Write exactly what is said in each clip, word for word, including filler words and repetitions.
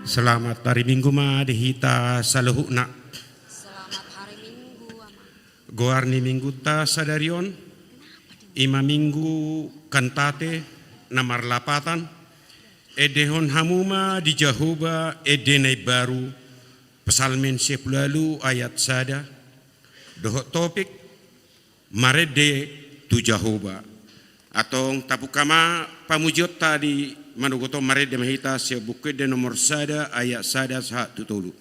Selamat hari Minggu ma di hita saluhutna. Selamat hari Minggu, Amang. Goar ni Minggunta sadari on, ima Minggu Kantate na marlapatan, endehon hamu ma di Jahowa ende na imbaru, Psalmen sampulu ualu ayat sada, dohot topik, marende tu Jahowa. Antong tabuka ma pamujionta di manogot on, marende ma hita sian Buku Ende nomor sada ayat sada sahat tu tolu.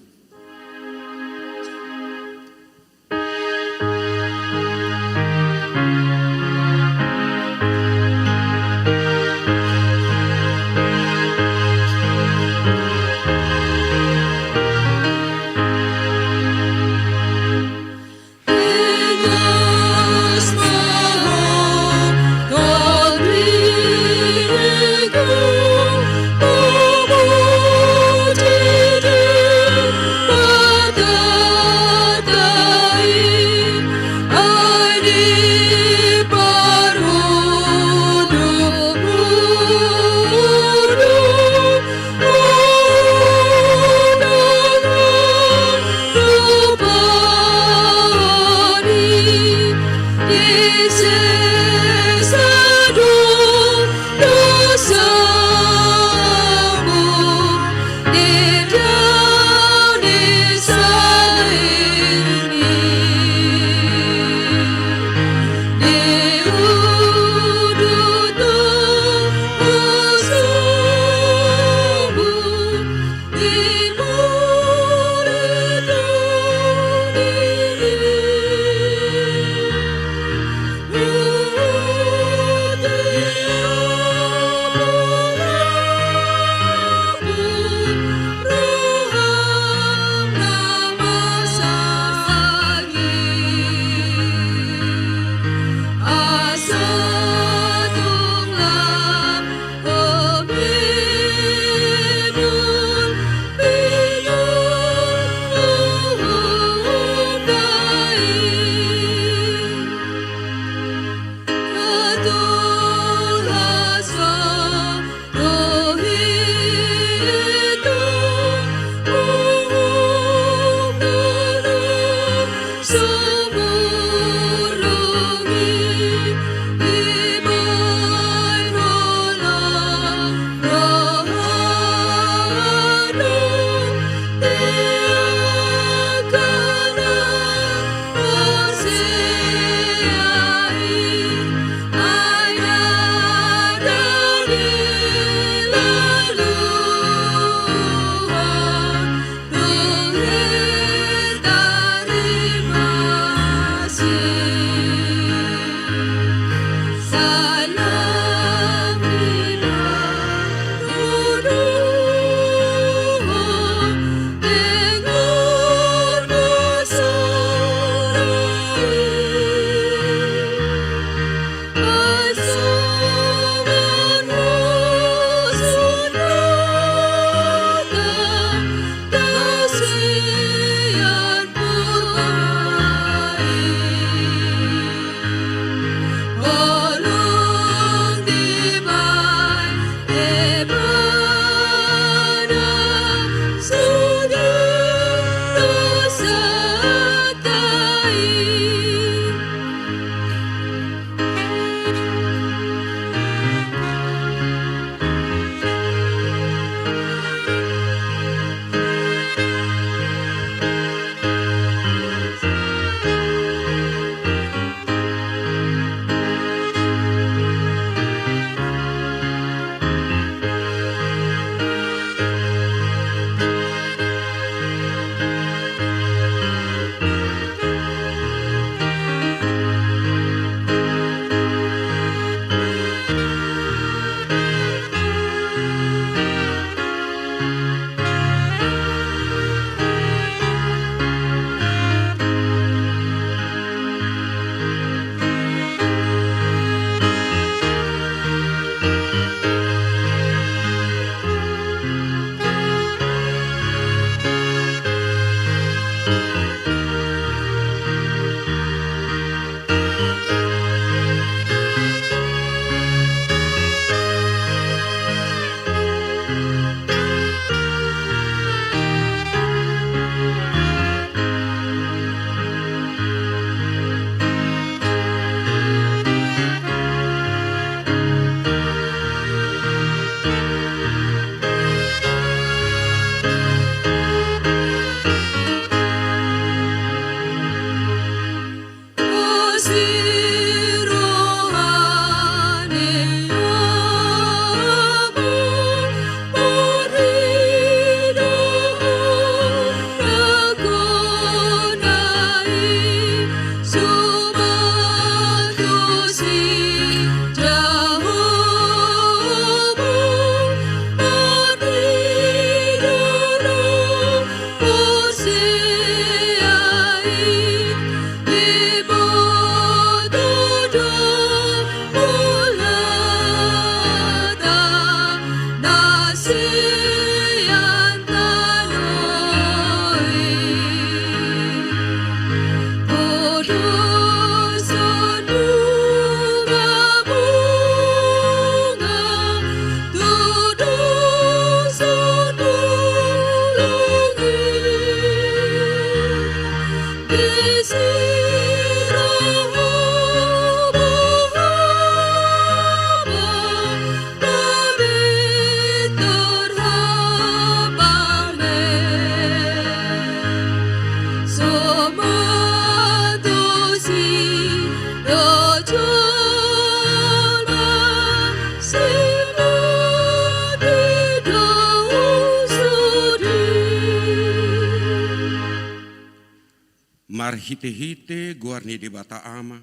Marhite-hite goar ni Debata Ama,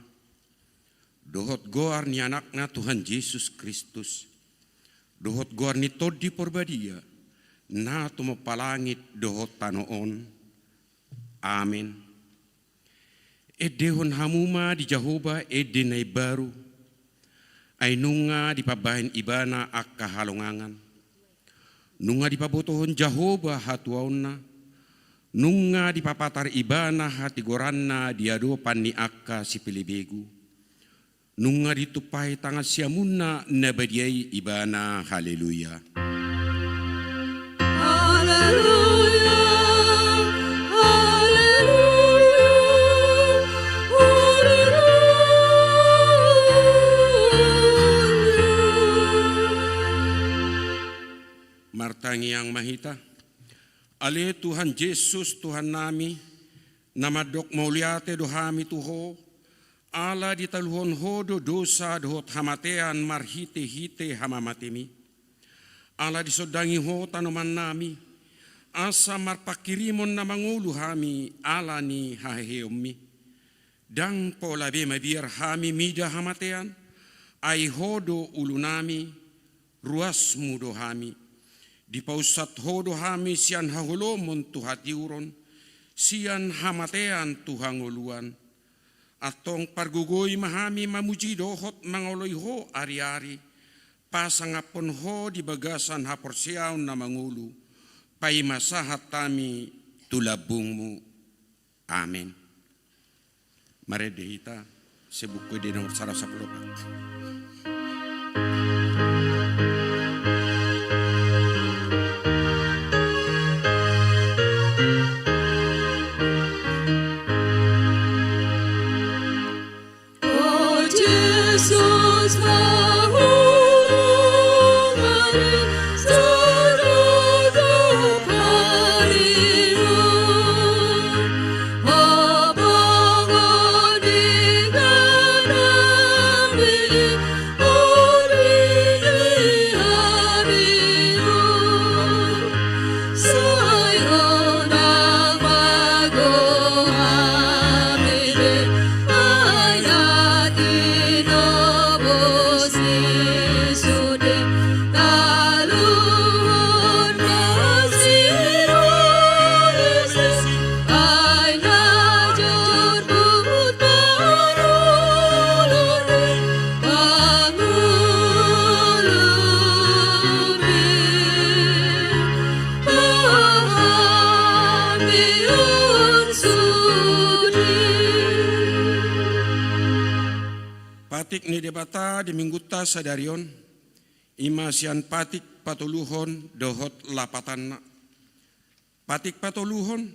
dohot goar ni Anakna Tuhan Jesus Kristus, dohot goar ni Tondi Porbadia, na tumompa langit dohot tano on. Amen. Endehon hamu ma di Jahowa ende na imbaru, ai nunga dipambahen Ibana angka halongangan. Nunga dipabotohon Jahowa hatuaonna, nunga dipapatar Ibana hatigoranna di adopan ni angka sipelebegu. Nunga ditumpahi tangan siamunna na badia i Ibana. Haleluya. Haleluya, haleluya, haleluya. Martangiang ma hita. Ale Tuhan Jesus, Tuhannami, na mandok mauliate do hami tu Ho, ala ditaluhon Ho do dosa dohot hamatean marhite-hite hamamatemi. Ala disondangi Ho tanomannami, asa marpanghirimon na mangolu hami ala ni haheheonmi. Ndang pola be mabiar hami mida hamatean, ai Ho do ulunami, ruasmu do hami. Dipaunsat Ho do hami sian haholomon tu hatiuron, sian hamatean tu hangoluan. Antong pargogoi ma hami mamuji dohot mangoloi Ho ari-ari, pasangaphon Ho di bagasan haporseaon na mangolu, paima sahat hami tu lambungmu. Amen. Marende hita, sian Buku Ende nomor sada sampulu opat. Patik ni Debata di Minggunta sadari on, i ma sian patik patoluhon dohot lapatanna. Patik patoluhon,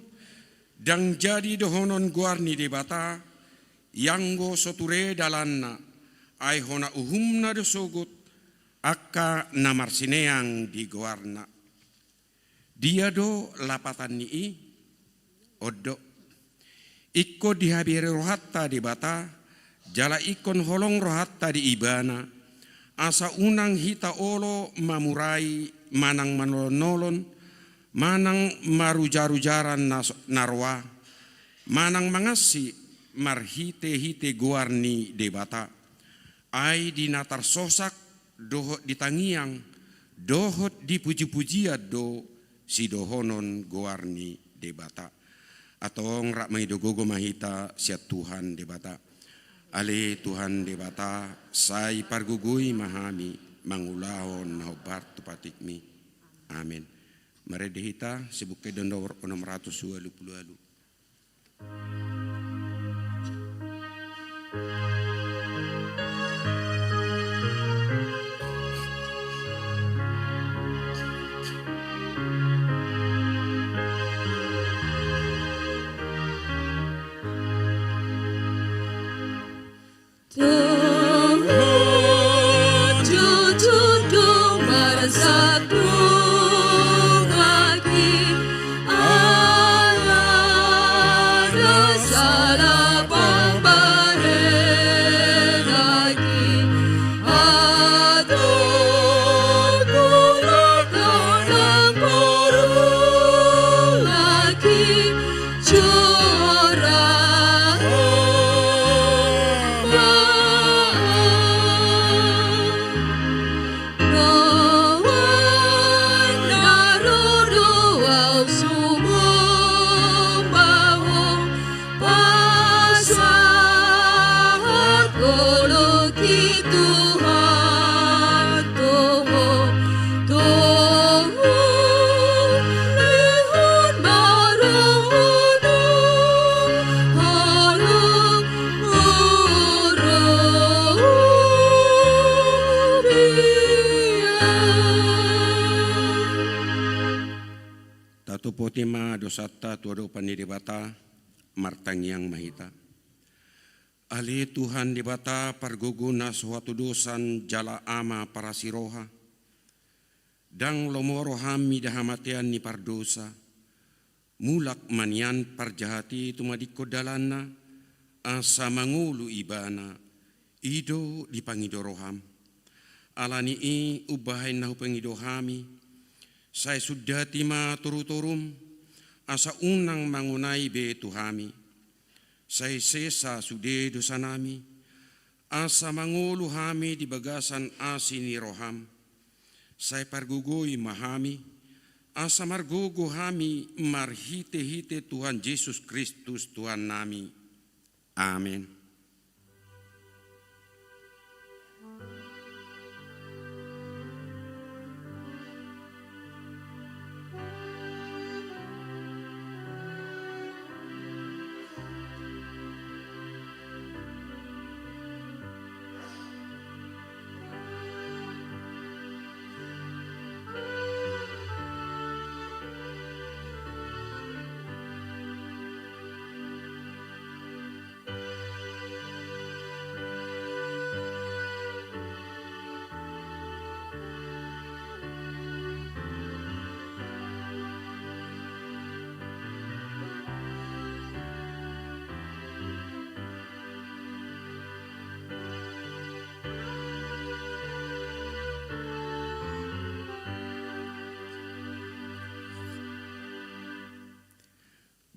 ndang jadi dohonon goar ni Debata, ianggo so ture dalanna, ai hona uhumna do sogot, angka na marsineang di goarna. Dia do lapatan ni i? On do. Ingkon dihabiari rohanta Debata, jala ingkon holong rohanta di Ibana, asa unang hita olo mamurai manang manolon-nolon, manang marujar-ujaran na so-, na roa, manang mangansi marhite-hite goar ni Debata. Ai di na tarsosak dohot di tangiang dohot di puji-pujian do sidohonon goar ni Debata. Antong rap mangido gogo ma hita sian Tuhan Debata. Ale Tuhan Debata, sai pargogoi ma hami mangulahon na hombar tu patikmi. Amen. Marende hita, sian Buku Ende nomor onom ratus ualu pulu ualu. Pote ma dosanta tu adopan ni Debata. Martangiang ma hita. Ale Tuhan Debata, pargogo na so hatudosan jala Ama parasi roha, ndang lomo roham mida hamatean ni pardosa. Mulak ma nian parjahat i tumadingkon dalanna, asa mangolu ibana. I do dipangido roham. Ala ni i, umbahen na hupangido hami, sai sundati ma torutorum, asa unang mangonai be tu hami. Sai sesa sude dosanami, asa mangolu hami di bagasan asi ni roham. Sai pargogoi ma hami, asa margogo hami marhitehite Tuhan Jesus Kristus Tuhannami. Amen.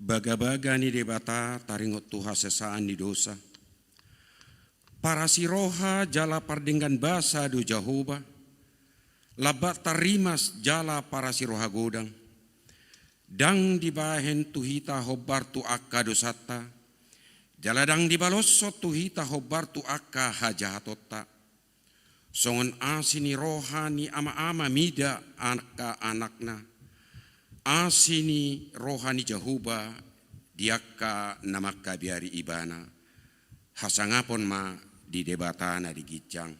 Bagabaga ni Debata taringot tu hasesaan ni dosa. Parasi roha jala pardenggan basa do Jahowa, lambat tarrimas jala parasi roha godang. Ndang dibahen tu hita hombar tu angka dosanta, jala ndang dibaloshon tu hita hombar tu angka hajahatonta. Songon asi ni roha ni ama-ama mida angka anakna, asi ni roha ni Jahowa di angka na mangkabiari ibana. Hasangapon ma di Debata na di ginjang.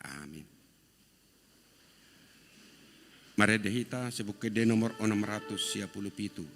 Amin. Marende hita, si Buku Ende nomor enam ratus sia puluh pitu.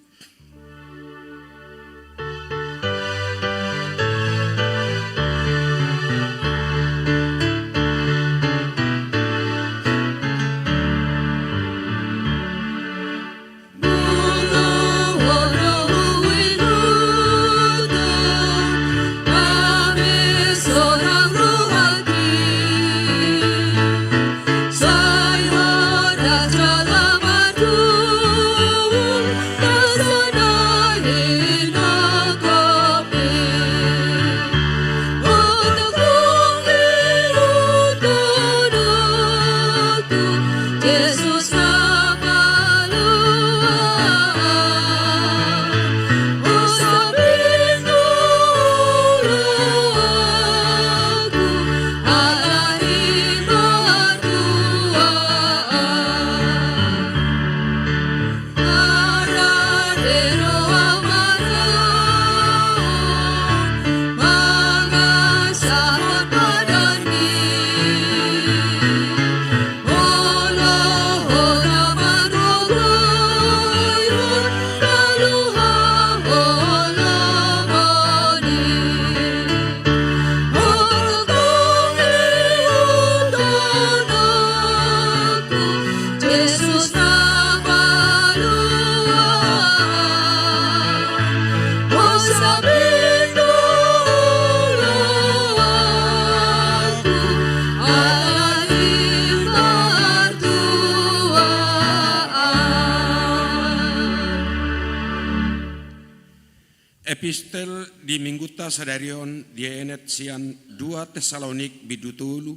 Epistel di minggunta sadari on dienet sian dua Tesalonik bindu tolu,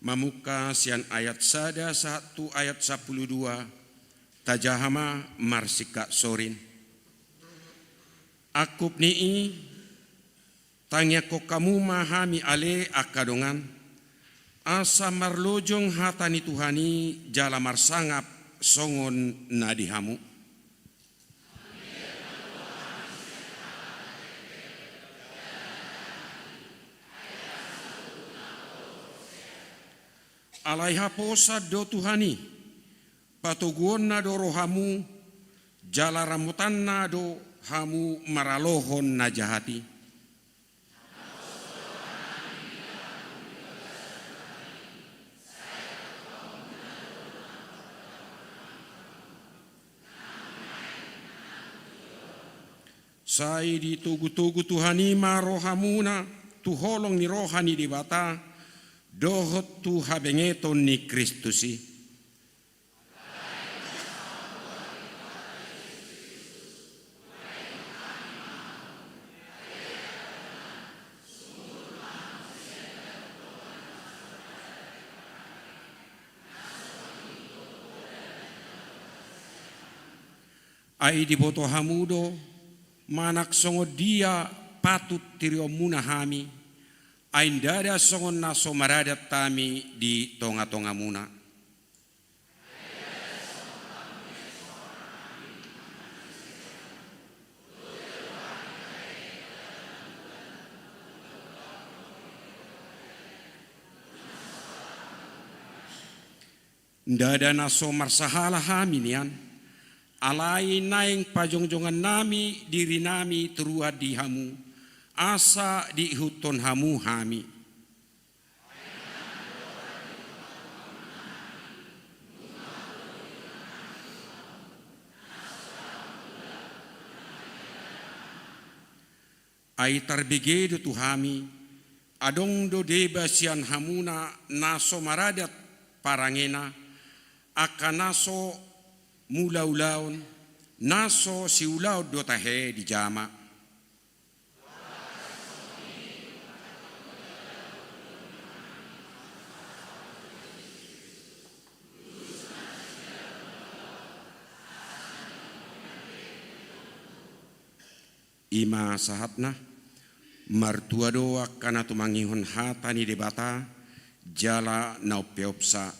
mamungka sian ayat sada sahat tu ayat sampulu dua. Tajaha ma marsingkat sorin. Angkup ni i, tangiangkon hamu ma hami ale angka dongan, asa marlojong hata ni Tuhan i jala marsangap songon na di hamu. Alai haposan do Tuhan i, patoguonna do rohamu, Jala ramotanna do hamu maralohon na jahat i. Sai ditogutogu Tuhan i ma rohamuna tu holong ni roha ni Debata dohot tu habengeton ni Kristus i. Ai diboto hamu do manang songon dia patut tirionmuna hami, ai ndada songon na so maradat hami di tongatongamuna. Ndada na so marsahala hami nian, alai naeng pajongjongannami dirinami toruan di hamu, asa diihuthon hamu hami. Ai tarbege do tu hami, adong do deba sian hamuna na so maradat parangena, angka na so mulaulaon, na so siulaon do tahe dijama. I ma sahatna, martua do angka na tumangihon hata ni Debata, jala na umpeopsa.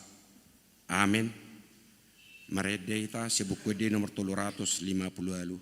Amen. Marende hita sian Buku Ende nomor tolu ratus lima pulu ualu.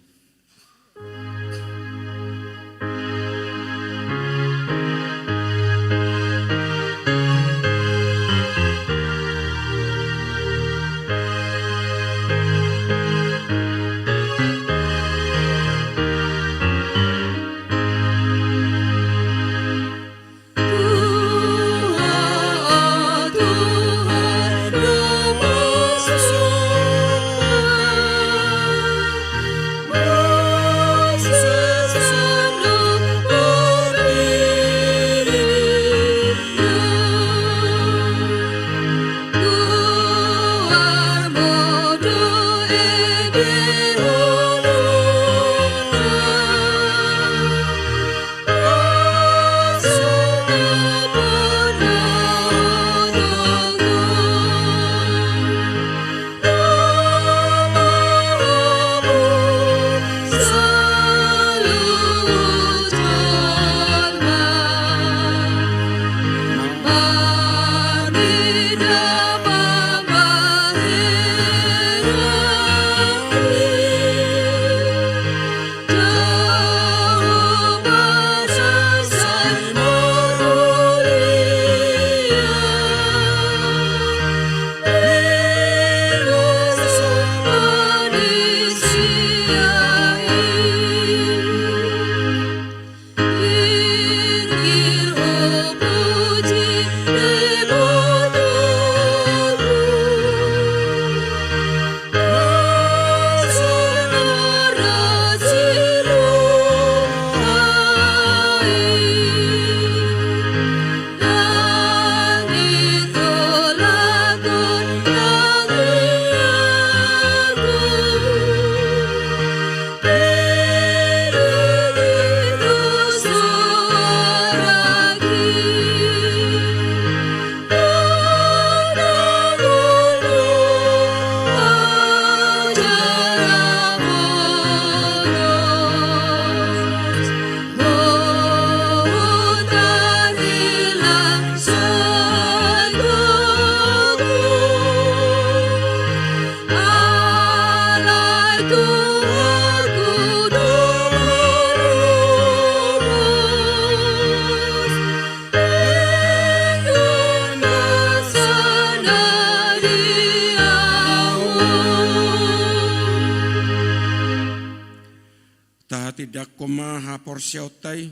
Tindangkon ma haporseaonta i,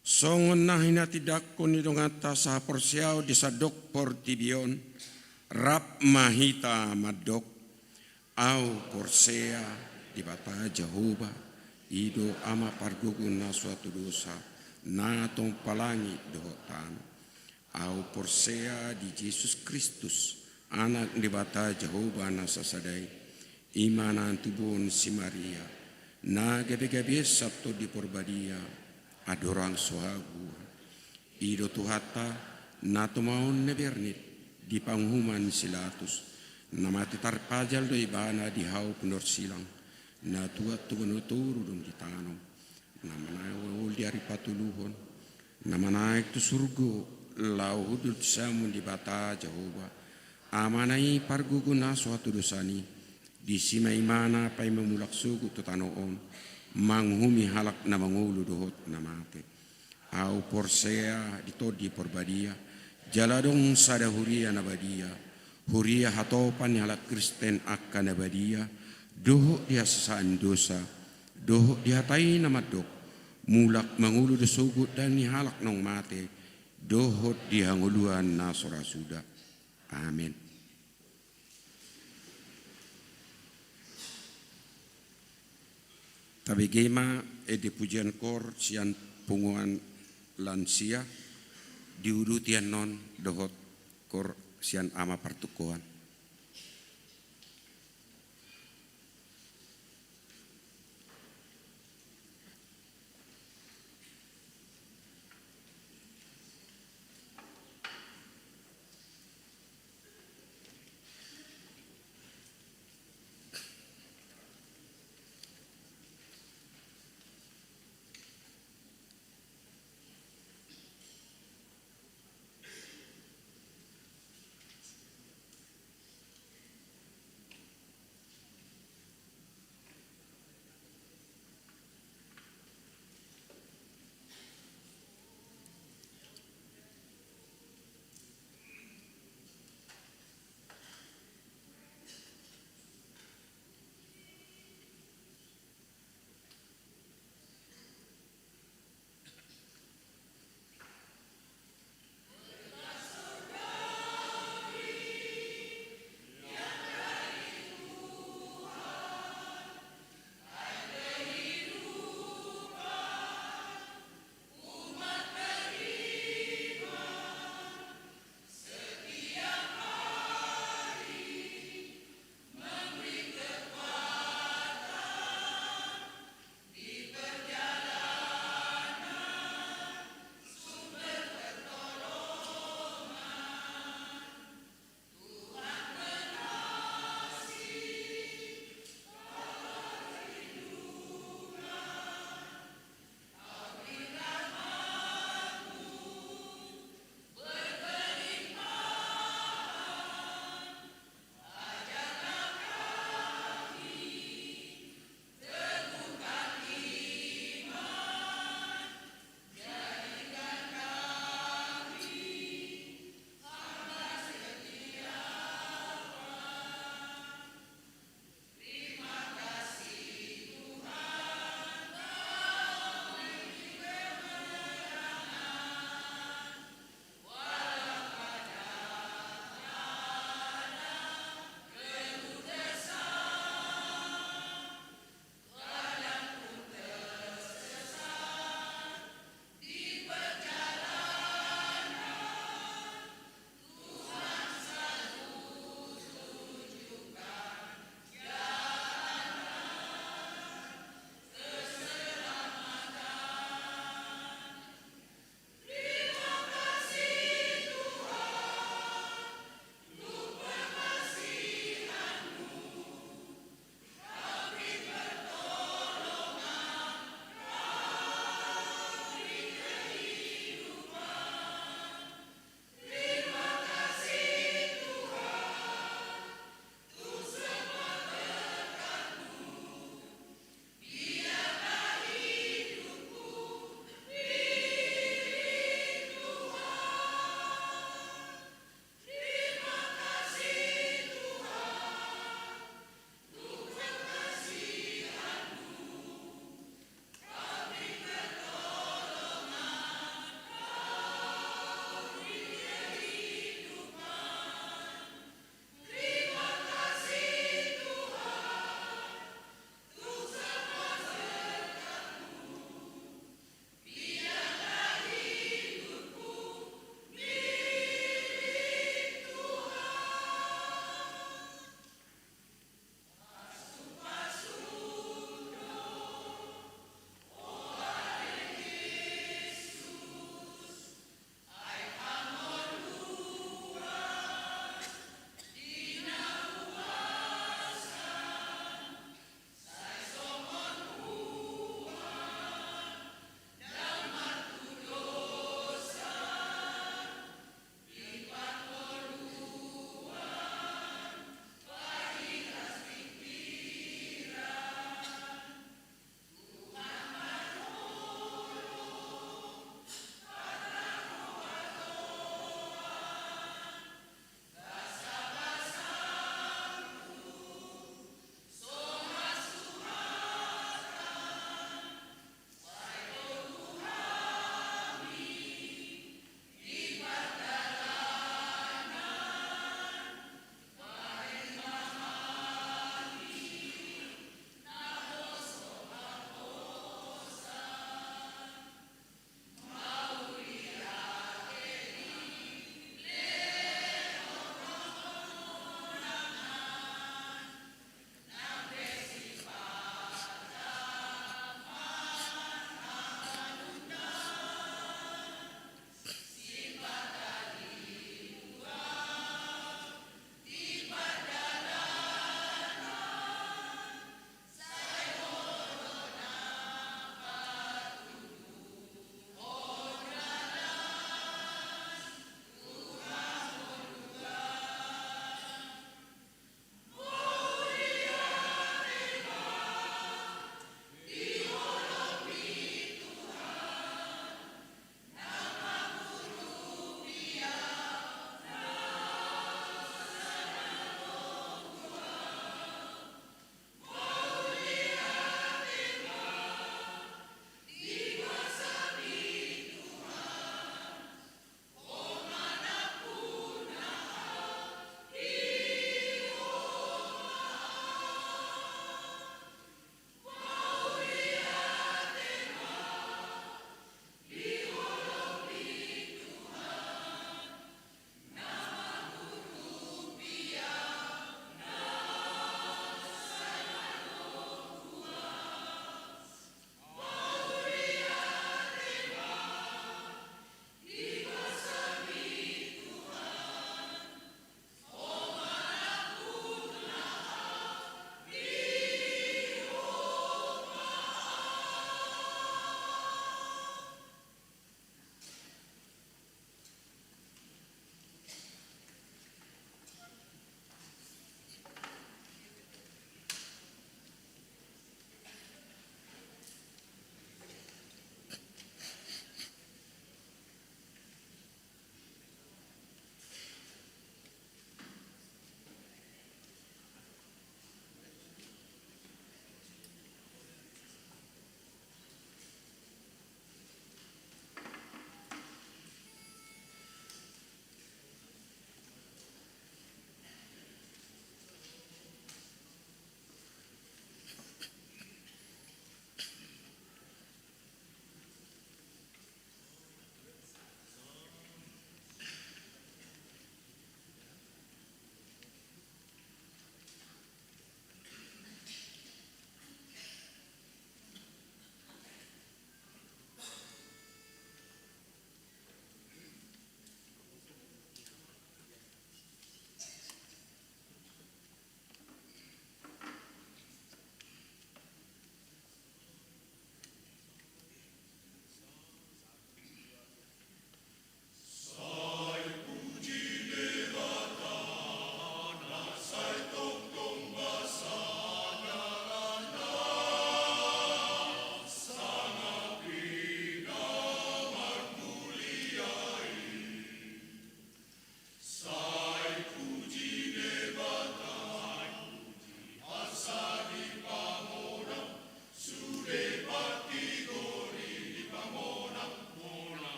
songon na hinatindangkon ni donganta sahaporseaon di sandok portibi on. Rap ma hita mandok: Ahu porsea Debata Jahowa, i do Ama pargogo na so hatudosa, na tompa langit dohot tano. Ahu porsea di Jesus Kristus, Anak ni Debata Jahowa na sasada i, i ma na tubuhon si Maria, na gabegabe sian Tondi Parbadia, andorang so habuan. I do Tuhanta, na tumaon na bernit di panguhuman si Pilatus, na mate tarpajal do ibana di hau pinarsilang, na tuat tu banua toru dung ditanom, na mangolu di ari patoluhon, na manaek tu surgo, laho hundul tu siamun Debata Jahowa, Amana i pargogo na so hatudosan i. Disi ma ibana paima mulak sogot tu tano on, manguhumi halak na mangolu dohot na mate. Ahu porsea di Tondi Parbadia, jala adong sada huria na badia, huria hatopan ni halak Kristen angka na badia, dohot di hasesaan dosa, dohot di hata i na mandok: Mulak mangolu do sogot daging ni halak naung mate, dohot di hangoluan na so ra suda. Amen. Tabege ma ende pujian koor sian punguan lansia, diuduti annon dohot koor sian Ama Partokoan.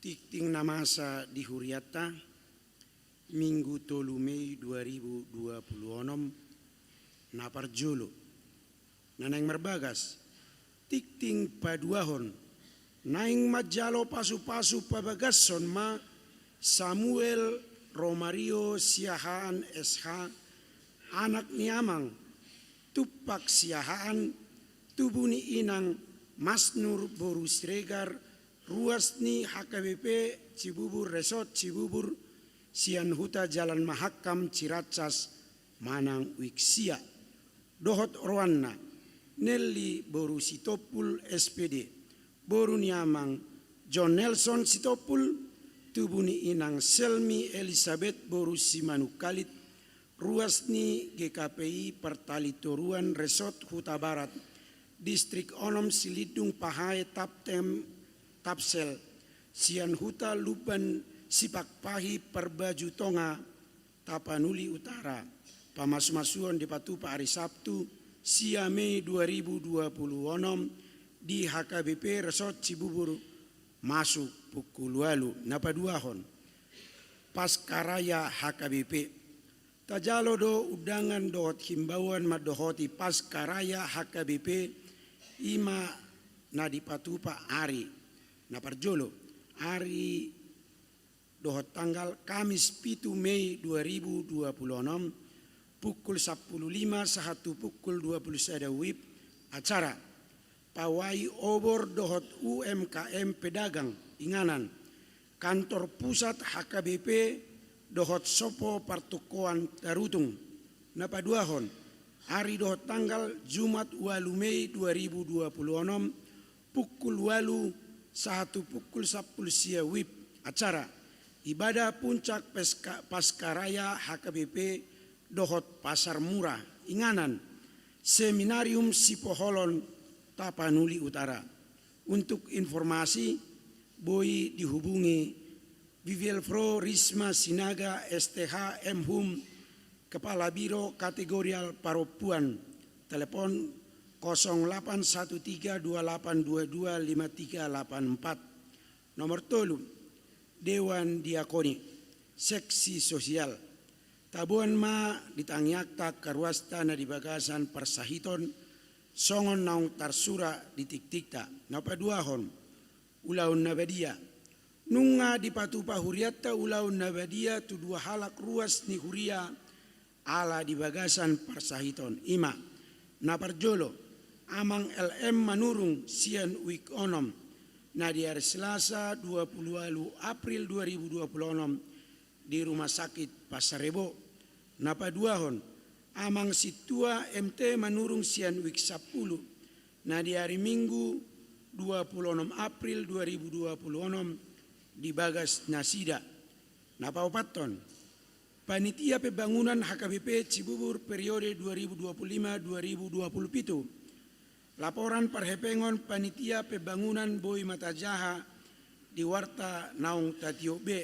Tingting na masa di hurianta, Minggu tolu Mei dua ribu dua puluh onom, na parjolo. Na naeng marbagas, tingting paduahon, naeng manjalo pasupasu pabagashon ma Samuel Romario Siahaan S H, anak ni amang Tumpak Siahaan, tubu ni inang Masnur boru Siregar, ruas ni H K B P Cibubur, Resort Cibubur, sian huta Jalan Mahakam Ciracas manang Wiksia. Dohot oroanna, Nelly boru Sitompul S P D, boru ni amang John Nelson Sitompul, tubu ni inang Selmi Elizabeth boru Simanungkalit, ruas ni G K P I Partalitoruan, Resort Hutabarat, Distrik onom, Silindung Pahae, Taptem, Tapsel, sian huta Lumban Sipakpahi Parbaju Tonga, Tapanuli Utara. Pamasumasuon dipatupa ari Sabtu, sia Mei dua ribu dua puluh onom, di H K B P Resort Cibubur, masuk pukul ualu. Na paduahon, Paskaraya H K B P. Tajalo do undangan dohot himbauan mandohoti Paskaraya H K B P, i ma na dipatupa ari na parjolo, ari dohot tanggal Kamis pitu Mei dua ribu dua puluh onom, pukul sampulu lima sahat tu pukul dua puluh sada WIB, acara pawai obor dohot U M K M pedagang, inganan, kantor pusat H K B P dohot sopo partukoan tarutung. Na paduahon, ari dohot tanggal Jumat ualu Mei dua ribu dua puluh onom, pukul ualu sahat tu pukul sampulu sia WIB, acara ibadah puncak Peska-, Paskaraya H K B P dohot Pasar Murah, inganan, Seminarium Sipoholon, Tapanuli Utara. Untuk informasi, boi dihubungi Bivelvrouw Risma Sinaga S T H M Hum, Kepala Biro Kategorial Parompuan, telepon kosong delapan satu tiga dua delapan dua dua lima tiga delapan empat. Nomor tolu, Dewan Diakoni, seksi sosial. Taboan ma di tangiangta angka ruasta na di bagasan parsahiton, songon naung tarsurat di tingtingta. Na paduahon, ulaon na badia. Nunga dipatupa hurianta ulaon na badia tu dua halak ruas ni huria ala di bagasan parsahiton, i ma, na parjolo, Amang L M Manurung sian WIK onom, na di ari Selasa dua puluh ualu April dua ribu dua puluh onom, di Rumah Sakit Pasar Rebo. Na paduahon, Amang Sintua M T Manurung sian WIK sampulu, na di ari Minggu dua puluh onom April dua ribu dua puluh onom, di bagas nasida. Na paopathon, Panitia Pembangunan H K B P Cibubur periode dua ribu dua puluh lima dua ribu dua puluh pitu. Laporan parhepengon Panitia Pembangunan boi ma tajaha di warta naung tatiop be.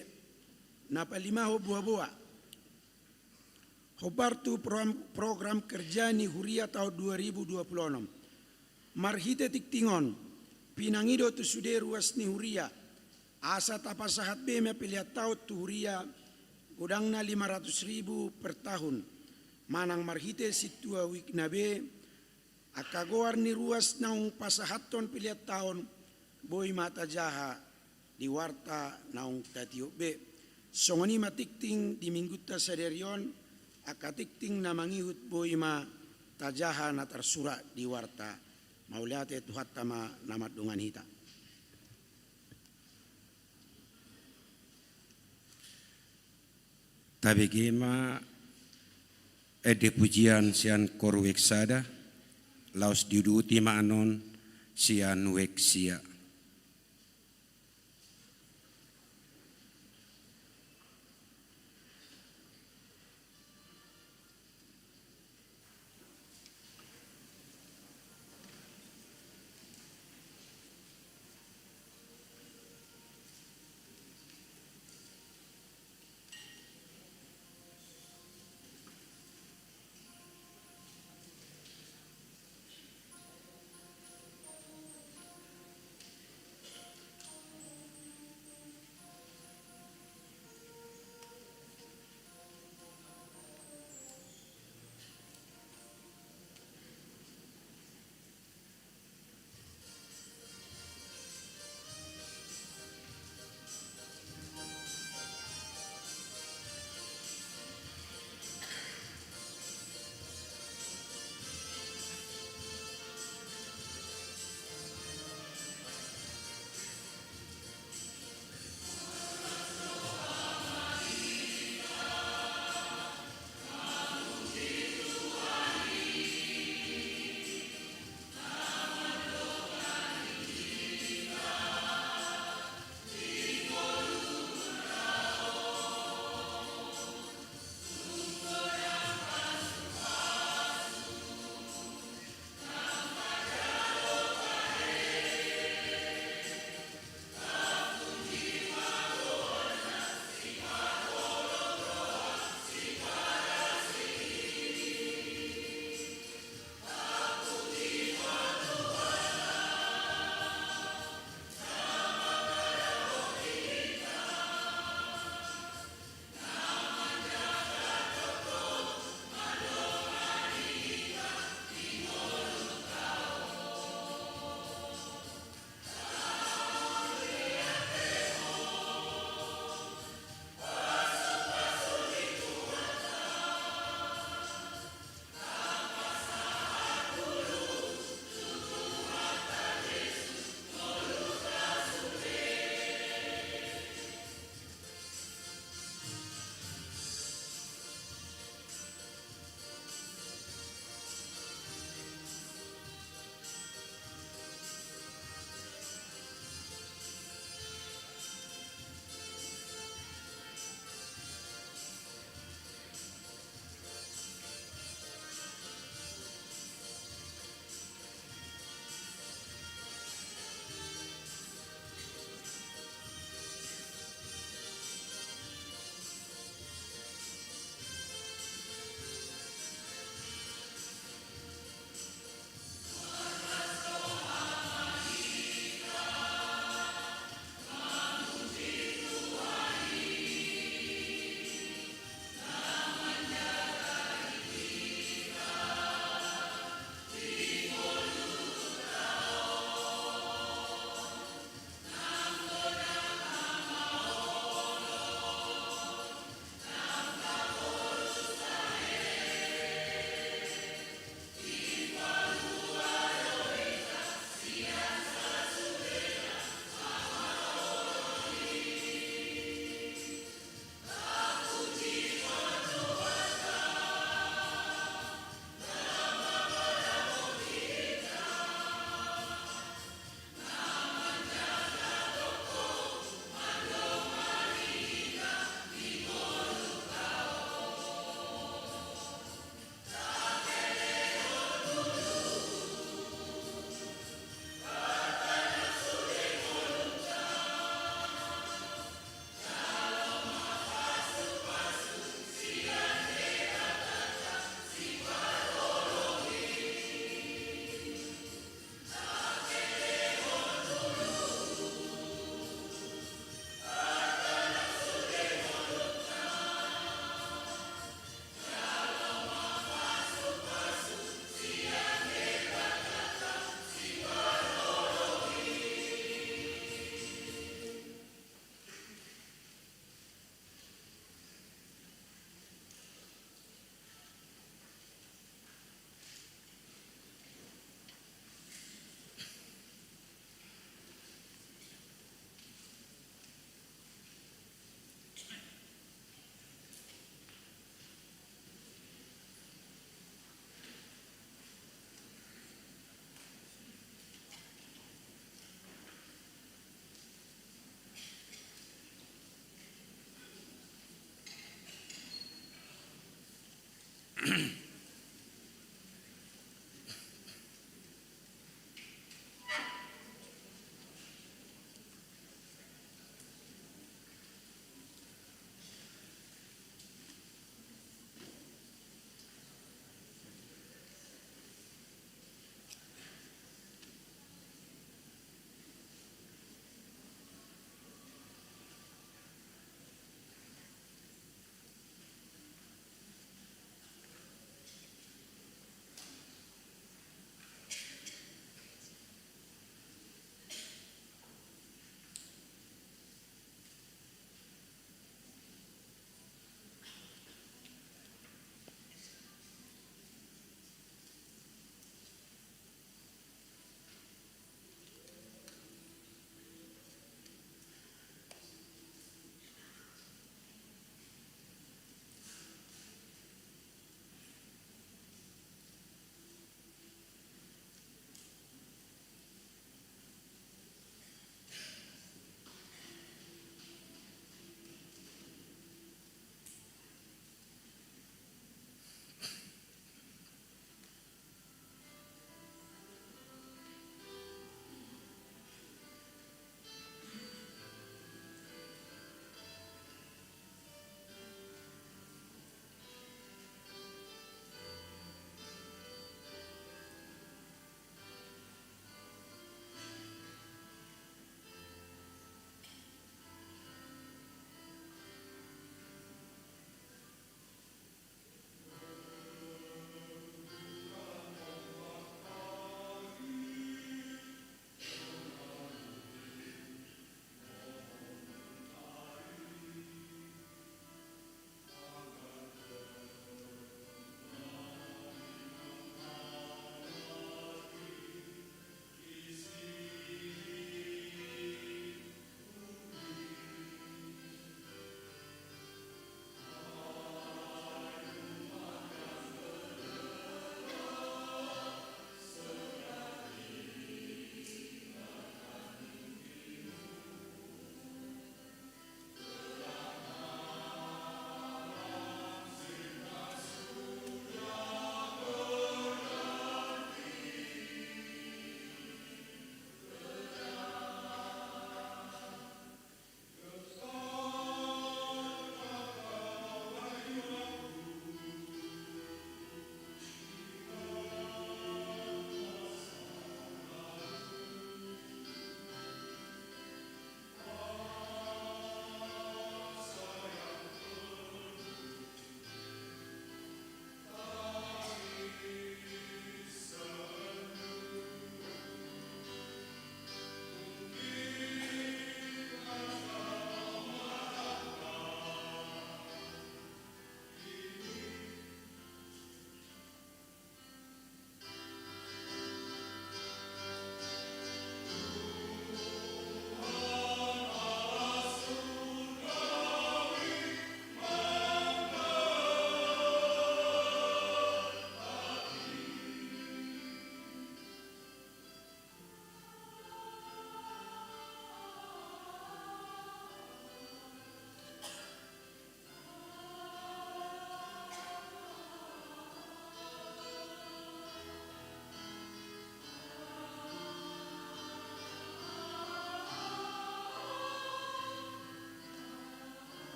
Na palimahon, boaboa. Hombar tu program, program kerja ni huria taon dua ribu dua puluh onom. Marhite tingting on, pinangido tu sude ruas ni huria, asa tapasahat be ma pelean taon tu huria, godangna lima ratus ribu per tahun, manang marhite sintua WIK na be, angka goar ni ruas naung pasahathon pelean taon, boi ma tajaha di warta naung tatiop be. Songon i ma tingting di minggunta sadari on, angka tingting na mangihut boi ma tajaha na tarsurat di warta. Mauliate, Tuhanta ma na mandongani hita. Tabege ma ende pujian sian koor WIK sada, laos diuduti ma annon sian WIK sia.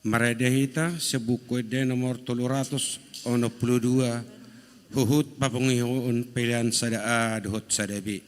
Marende hita sian Buku Ende nomor tolu ratus onom pulu dua, huhut papunguhon pelean sada A dohot sada B.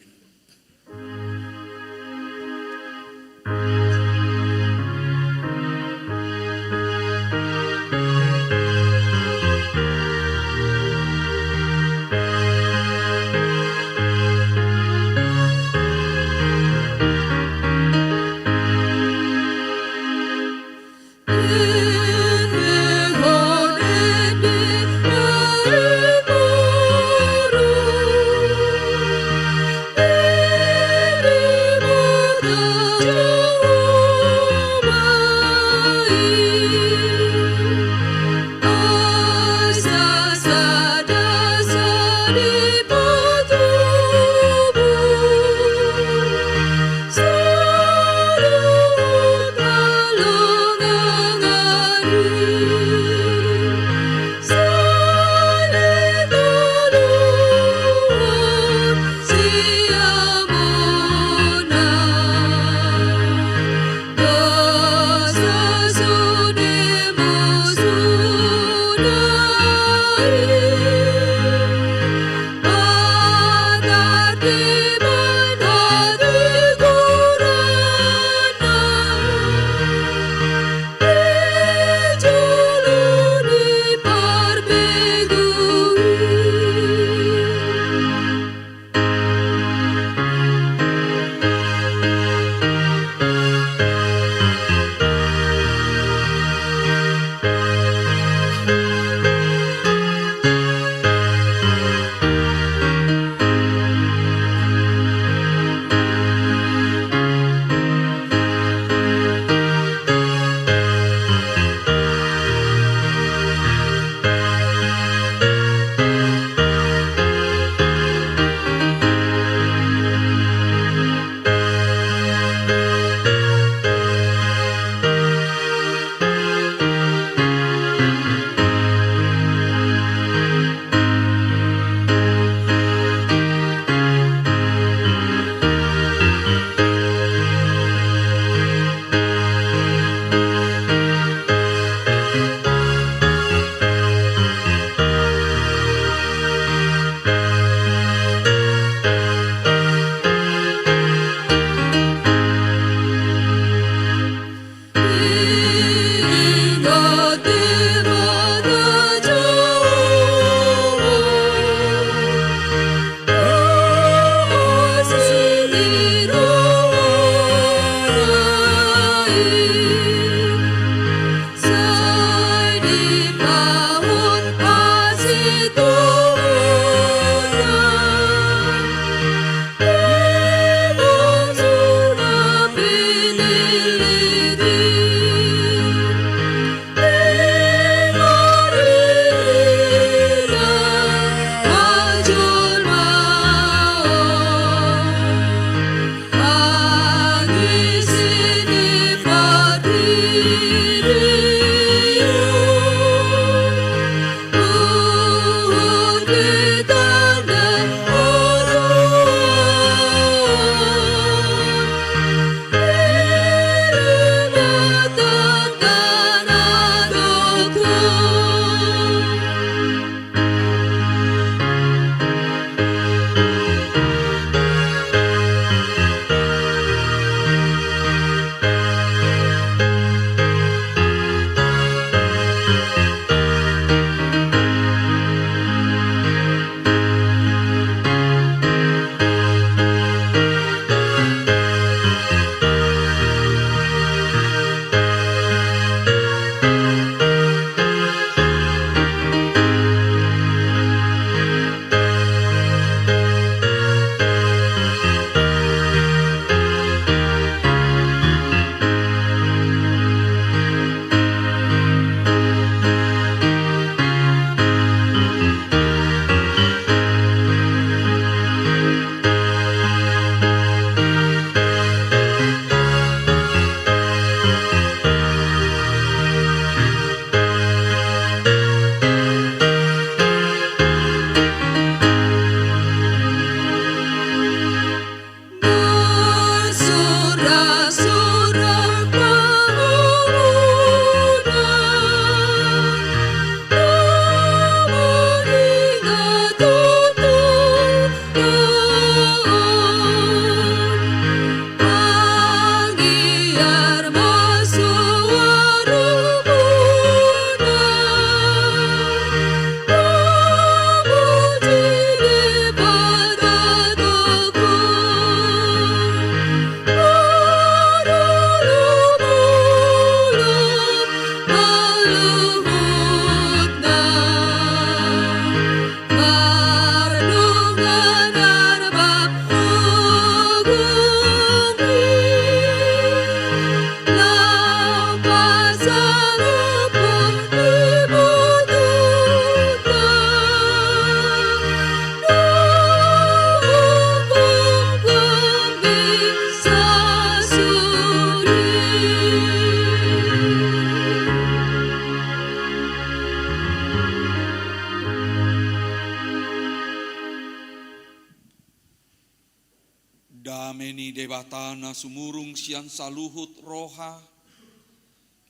Dame ni Debata na sumurung sian saluhut roha,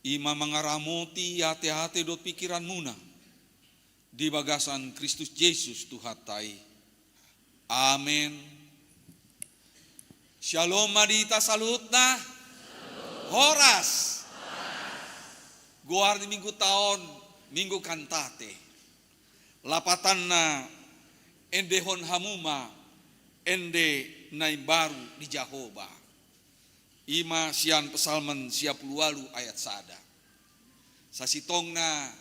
i ma mangaramoti ateate dohot pingkiranmuna di bagasan Kristus Jesus Tuhanta i. Amen. Syalom ma di hita saluhutna. Horas. Goar ni mingguta on, Minggu Kantate. Lapatanna, endehon hamu ma ende na imbaru di Jahowa. I ma sian Psalmen sia pulu ualu ayat sada. Sasintongna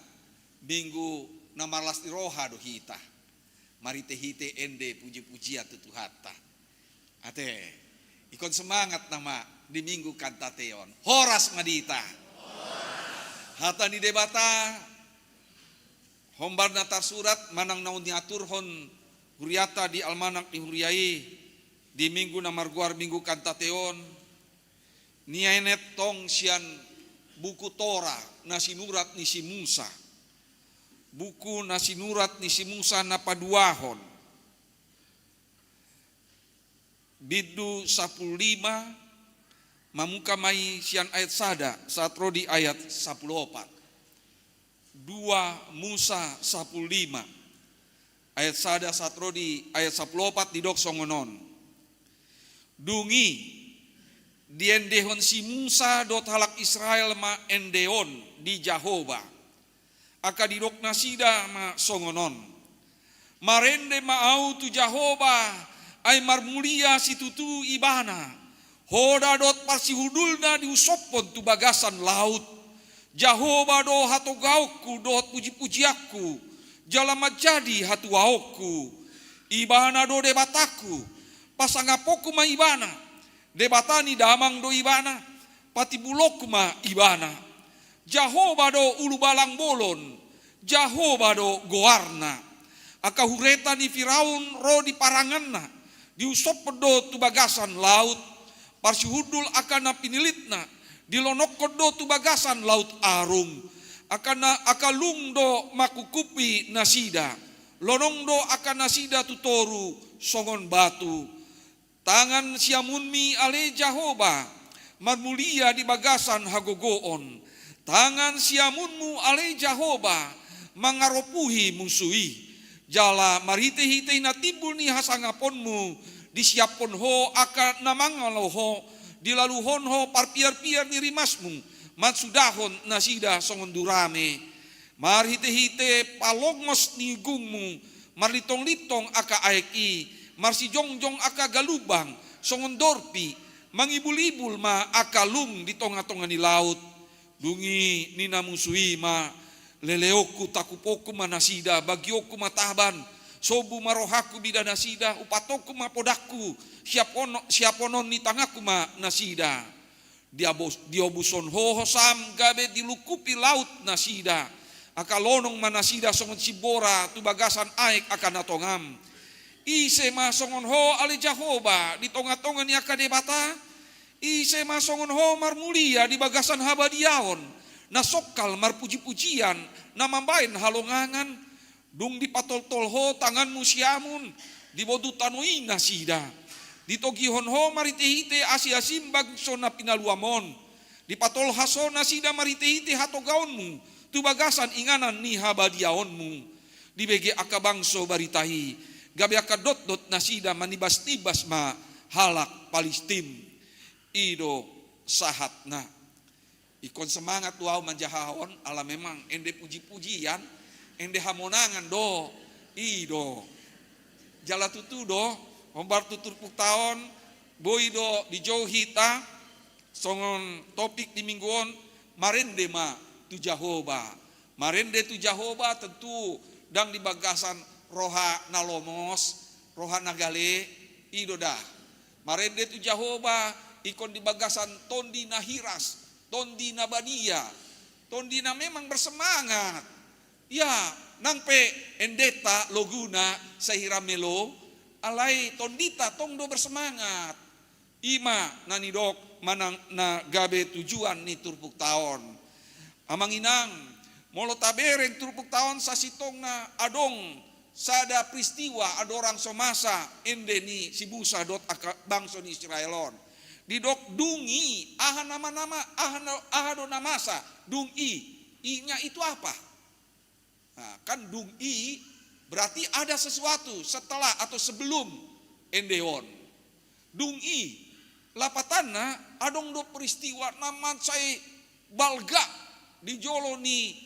minggu na marlas ni roha do hita marhitehite ende pujipujian tu Tuhanta. Ate, ingkon semangat nama di Minggu Kantate on. Horas ma di hita. Hata ni Debata, hombar na tarsurat manang naung niaturhon huriata di almanak ni huria i di minggu na margoar Minggu Kantate on, nienet tong sian buku Torah na sinurat ni si Musa. Buku na sinurat ni si Musa na paduahon. Bindu sapulu lima, mamungka ma i sian ayat sada sahat ro di ayat sapulu opat. Dua Musa sapulu lima, ayat sada sahat ro di ayat sapulu opat, didok songon on. Dung i, diendehon si Musa dohot halak Israel ma ende on di Jahowa. Angka didok nasida ma songon on. Marende ma ahu tu Jahowa, ai marmulia situtu Ibana. Hoda dohot parsihundulna diusophon tu bagasan laut. Jahowa do hatogaonku dohot pujipujianku, jala manjadi hatuaonku. Ibana do Debatangku, pasangaponku ma Ibana. Debata ni damang do Ibana, patimbulonku ma Ibana. Jahowa do ulubalang bolon, Jahowa do goarna. Angka hureta ni Firaun ro di paranganna, diusophon do tu bagasan laut. Parsihundul angka na pinillitna, dilonongkon do tu bagasan laut arung. Angka na, angka lung do mangkungkupi nasida. Lonong do angka nasida tu toru songon batu. Tangan siamunmi ale Jahowa, marmulia di bagasan hagogoon. Tangan siamunmu ale Jahowa, mangaropuhi musu i. Jala marhitehite na timbul ni hasangaponmu, disiaphon ho angka na mangalo ho, dilaluhon ho parpiarpiar ni rimasmu, mansudahon nasida songon durame. Marhitehite palongos ni gungmu, marlintonglintong angka aek i, marsijongjong angka galumbang songon dorpi, mangibulibul ma angka lung di tongatonga ni laut. Dung i ninna musu i ma, leleonku, tangkuponku ma nasida, bagionku ma taban, sombu ma rohangku mida nasida, umpatonku ma podangku, siapono-, siaponon ni tanganku ma nasida. Diabos-, diobushon ho hosam gabe dilungkupi laut nasida. Angka lonong ma nasida songon simbora tu bagasan aek angka na tongam. Ise ma songon ho ale Jahowa di tongatonga ni angka debata? Ise ma songon ho marmulia di bagasan habadiaon, na songkal marpujipujian, na mambahen halongangan? Dung dipatoltol ho tanganmu siamun, dibotu tano i nasida. Ditogihon ho marhitehite asiasim bangso na pinaluam on. Dipatolhas ho nasida marhitehite hatogaonmu, tu bagasan inganan ni habadiaonmu. Dibege angka bangso barita i, gabe angka dotdot nasida manibasnibas ma halak Palistim. I do sahatna. Ingkon semangat do ahu manjahahon, ala memang ende pujipujian, ende hamonangan do, i do. Jala tutu do, hombar tu turpukta on, boi do dijou hita, songon topik di minggu on, marende ma tu Jahowa. Marende tu Jahowa tentu ndang di bagasan roha na lomos, roha na gale, i do da. Marende tu Jahowa ingkon di bagasan tondi na hiras, tondi na badia, tondi na memang bersemangat. Ya, nang pe endenta loguna sahira melo, alai tondita tong do bersemangat. I ma na nidok manang na gabe tujuan ni turpukta on. Amang inang, molo tabereng turpukta on sasintongna adong sada peristiwa andorang so masa ende ni si Musa dohot angka bangso ni Israel on. Didok dung i, aha nama-nama, aha na, aha do na masa dung i? I-nya itu apa? Nah, kan dung i berarti ada sesuatu setelah atau sebelum ende on. Dung i, lapatanna, adong do peristiwa na mansai balga di jolo ni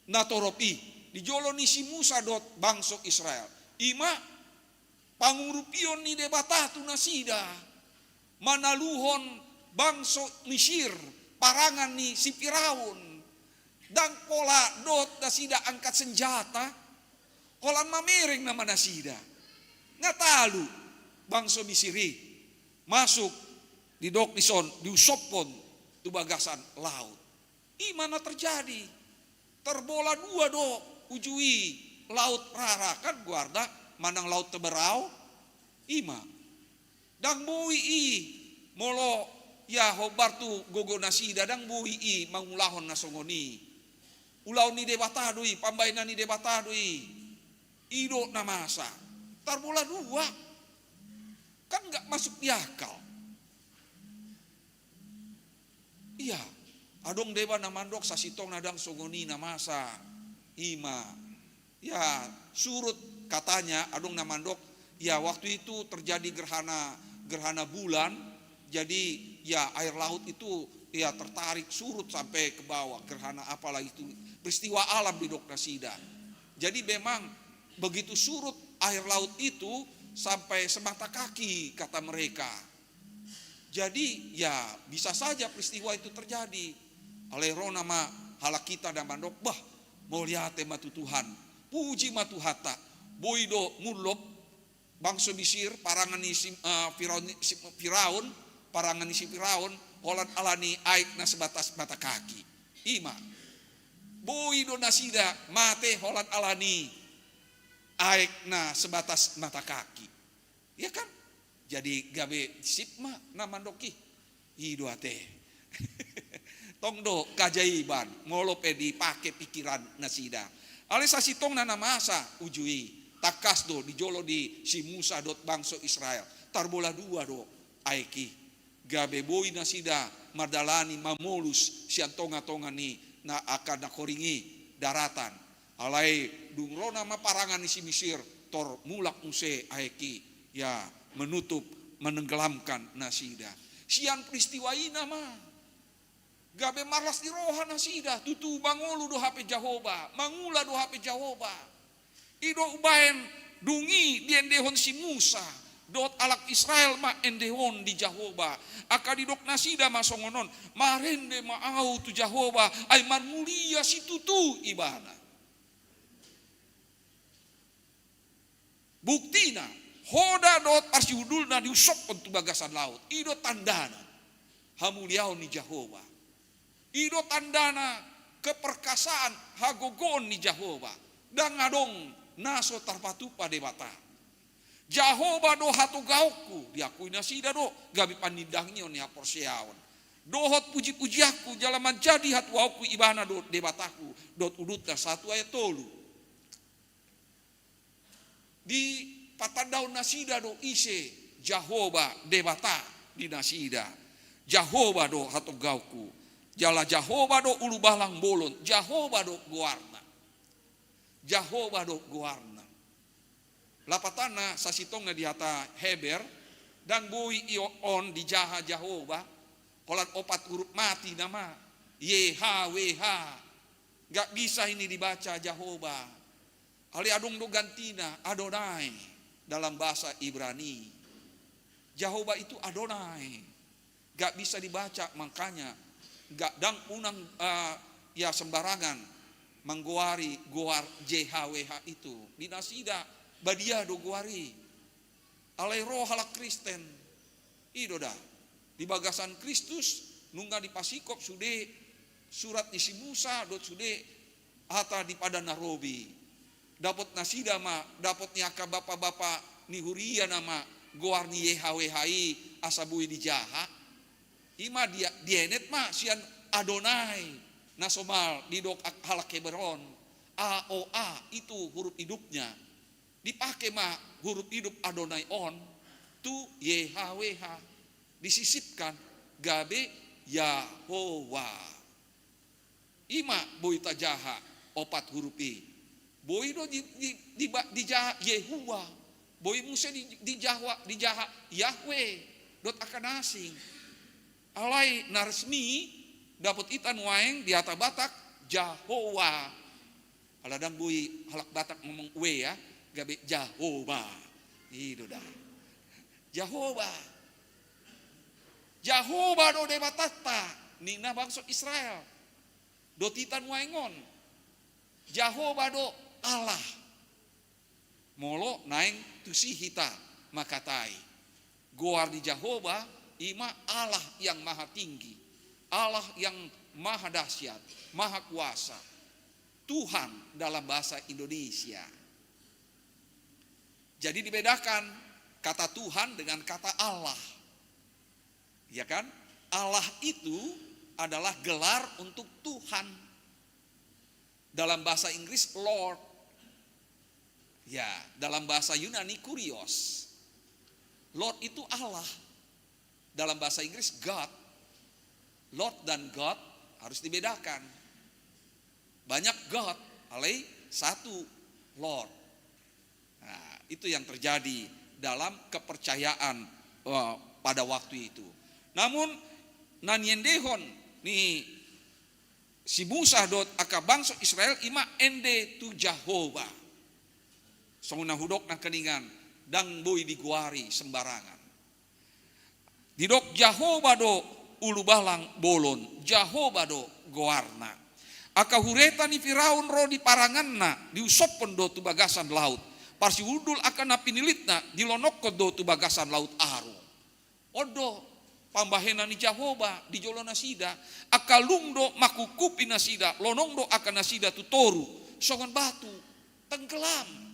natorop i, di jolo ni si Musa dohot bangso Israel. I ma pangurupion ni Debata tu nasida, manaluhon bangso Misir, parangan ni si Firaun. Ndang pola dohot nasida angkat senjata, holan mamereng nama nasida. Nga talu bangso Misir i masuk, didok dison, diusophon tu bagasan laut. I ma na terjadi. Terbola dua do uju i laut rara, kan goarna, manang laut teberau. I ma. Ndang boi i, molo ia hombar tu gogo nasida, ndang boi i mangulahon na songon i. Ulaon ni Debata do i, pambahenan ni Debata do i. I do na masa. Tarbola dua. Kan nggak masuk di akal. Ia, adong deba na mandok sasintongna ndang songon i na masa. I ma. Ya, surut katanya, adong na mandok, ya, waktu itu terjadi gerhana, gerhana bulan, jadi, ya, air laut itu, ya, tertarik surut sampai ke bawah, gerhana apalah itu, peristiwa alam didok nasida. Jadi memang begitu surut air laut itu sampai semata kaki, kata mereka. Jadi, ya, bisa saja peristiwa itu terjadi. Alai ro nama halak hita na mandok, bah, mauliate ma tu Tuhan. Puji ma Tuhanta. Boi do mulop bangso Misir, parangan ni si, eh, Firaun, si, Firaun, parangan ni si Firaun, holan ala ni aek na sebatas mata kaki. I ma. Boi do nasida mate holan ala ni aek na sebatas mata kaki. Ia kan? Jadi gabe sip ma na mandok i. I do ate. Tong do keajaiban, molo pe dipake pikiran nasida. Alai sasintongna na masa uju i, tangkas do di jolo ni si Musa dohot bangso Israel. Tarbola dua do aek i. Gabe boi nasida mardalani mamolus sian tonga-tonga ni na angka na horing i, daratan. Alai dung ro nama parangan ni si Misir, tor mulak muse aek i, ya, menutup, menenggelamkan nasida. Sian peristiwa i nama gabe marlas ni roha nasida, tutu mangolu do hape Jahowa, mangula do hape Jahowa. I do umbaen dung i diendehon si Musa dohot halak Israel ma ende on di Jahowa. Angka didok nasida ma songon on, marende ma ahu tu Jahowa, ai marmulia situtu Ibana. Buktina, hoda dohot parsihundulna diusophon tu bagasan laut. I do tandana hamuliaon ni Jahowa. I do tandana keperkasaan, hagogoon ni Jahowa. Ndang adong na so tarpatupa Debata. Jahowa do hatogaonku, diakui nasida do, gabe panindangion ni haporseaon. Dohot puji-pujianku, jala manjadi hatuaonku, Ibana do Debataku, dohot udutna, satu ayat tolu. Dipatandahon nasida do ise Jahowa Debata di nasida. Jahowa do hatogaonku. Jala Jahowa do ulubalang bolon. Jahowa do goarna. Jahowa do goarna. Lapatanna sasintongna di hata Heber, ndang boi i on dijaha Jahowa, holan opat huruf mati nama, Y H W H. Nggak bisa ini dibaca Jahowa. Alai adong do gantina, Adonai, dalam bahasa Ibrani. Jahowa itu Adonai. Nggak bisa dibaca, makanya nggak, ndang unang, eh, ya, sembarangan manggoari goar J H W H itu. Di nasida badia do goar i. Alai ro halak Kristen, i do da, di bagasan Kristus nunga dipasingkop sude surat ni si Musa dohot sude hata di Padan na Robi. Dapot nasida ma, dapot ni angka bapa-bapa ni huria nama goar ni Y H W H i asa boi dijaha. I ma dia-, dienet ma sian Adonai, na somal didok halak Heber on. A O A, itu huruf hidupnya. Dipake ma huruf hidup Adonai on tu Y H W H. Disisipkan gabe Yahowa. I ma boi tajaha opat huruf i. Boi do di, di, di, dijaha Yehua. Boi muse di, dijaha, dijaha Yahweh. Dot angka na asing. Alai na resmi dapot hita nuaeng di hata Batak Jahowa. Ala ndang boi halak Batak ngomong we ya, gabe Jahowa. I do da. Jahowa. Jahowa do Debatanta, ninna bangso Israel. Dot hita nuaeng on. Jahowa do Allah. Molo naeng tusi hita mangkatai, goar ni Jahowa i ma Allah yang maha tinggi, Allah yang maha dahsyat, maha kuasa, Tuhan dalam bahasa Indonesia. Jadi dibedakan kata Tuhan dengan kata Allah. Ya kan? Allah itu adalah gelar untuk Tuhan. Dalam bahasa Inggris Lord. Ya, dalam bahasa Yunani Kurios. Lord itu Allah. Dalam bahasa Inggris God. Lord dan God harus dibedakan. Banyak God, alai satu Lord. Nah, itu yang terjadi dalam kepercayaan, eh, pada waktu itu. Namun, na niendehon ni si Musa dohot angka bangso Israel i ma ende tu Jahowa. Songon na hudok nangkiningan, ndang boi digoari sembarangan. Didok Jahowa do ulubalang bolon, Jahowa do goarna. Angka hureta ni Firaun ro di paranganna, diusophon do tu bagasan laut. Parsihundul angka na pinillitna, dilonokhon do tu bagasan laut Aru. On do pambahenan ni Jahowa di jolo nasida. Angka lung do mangkungkupi nasida, lonong do angka nasida tu toru, songon batu, tenggelam.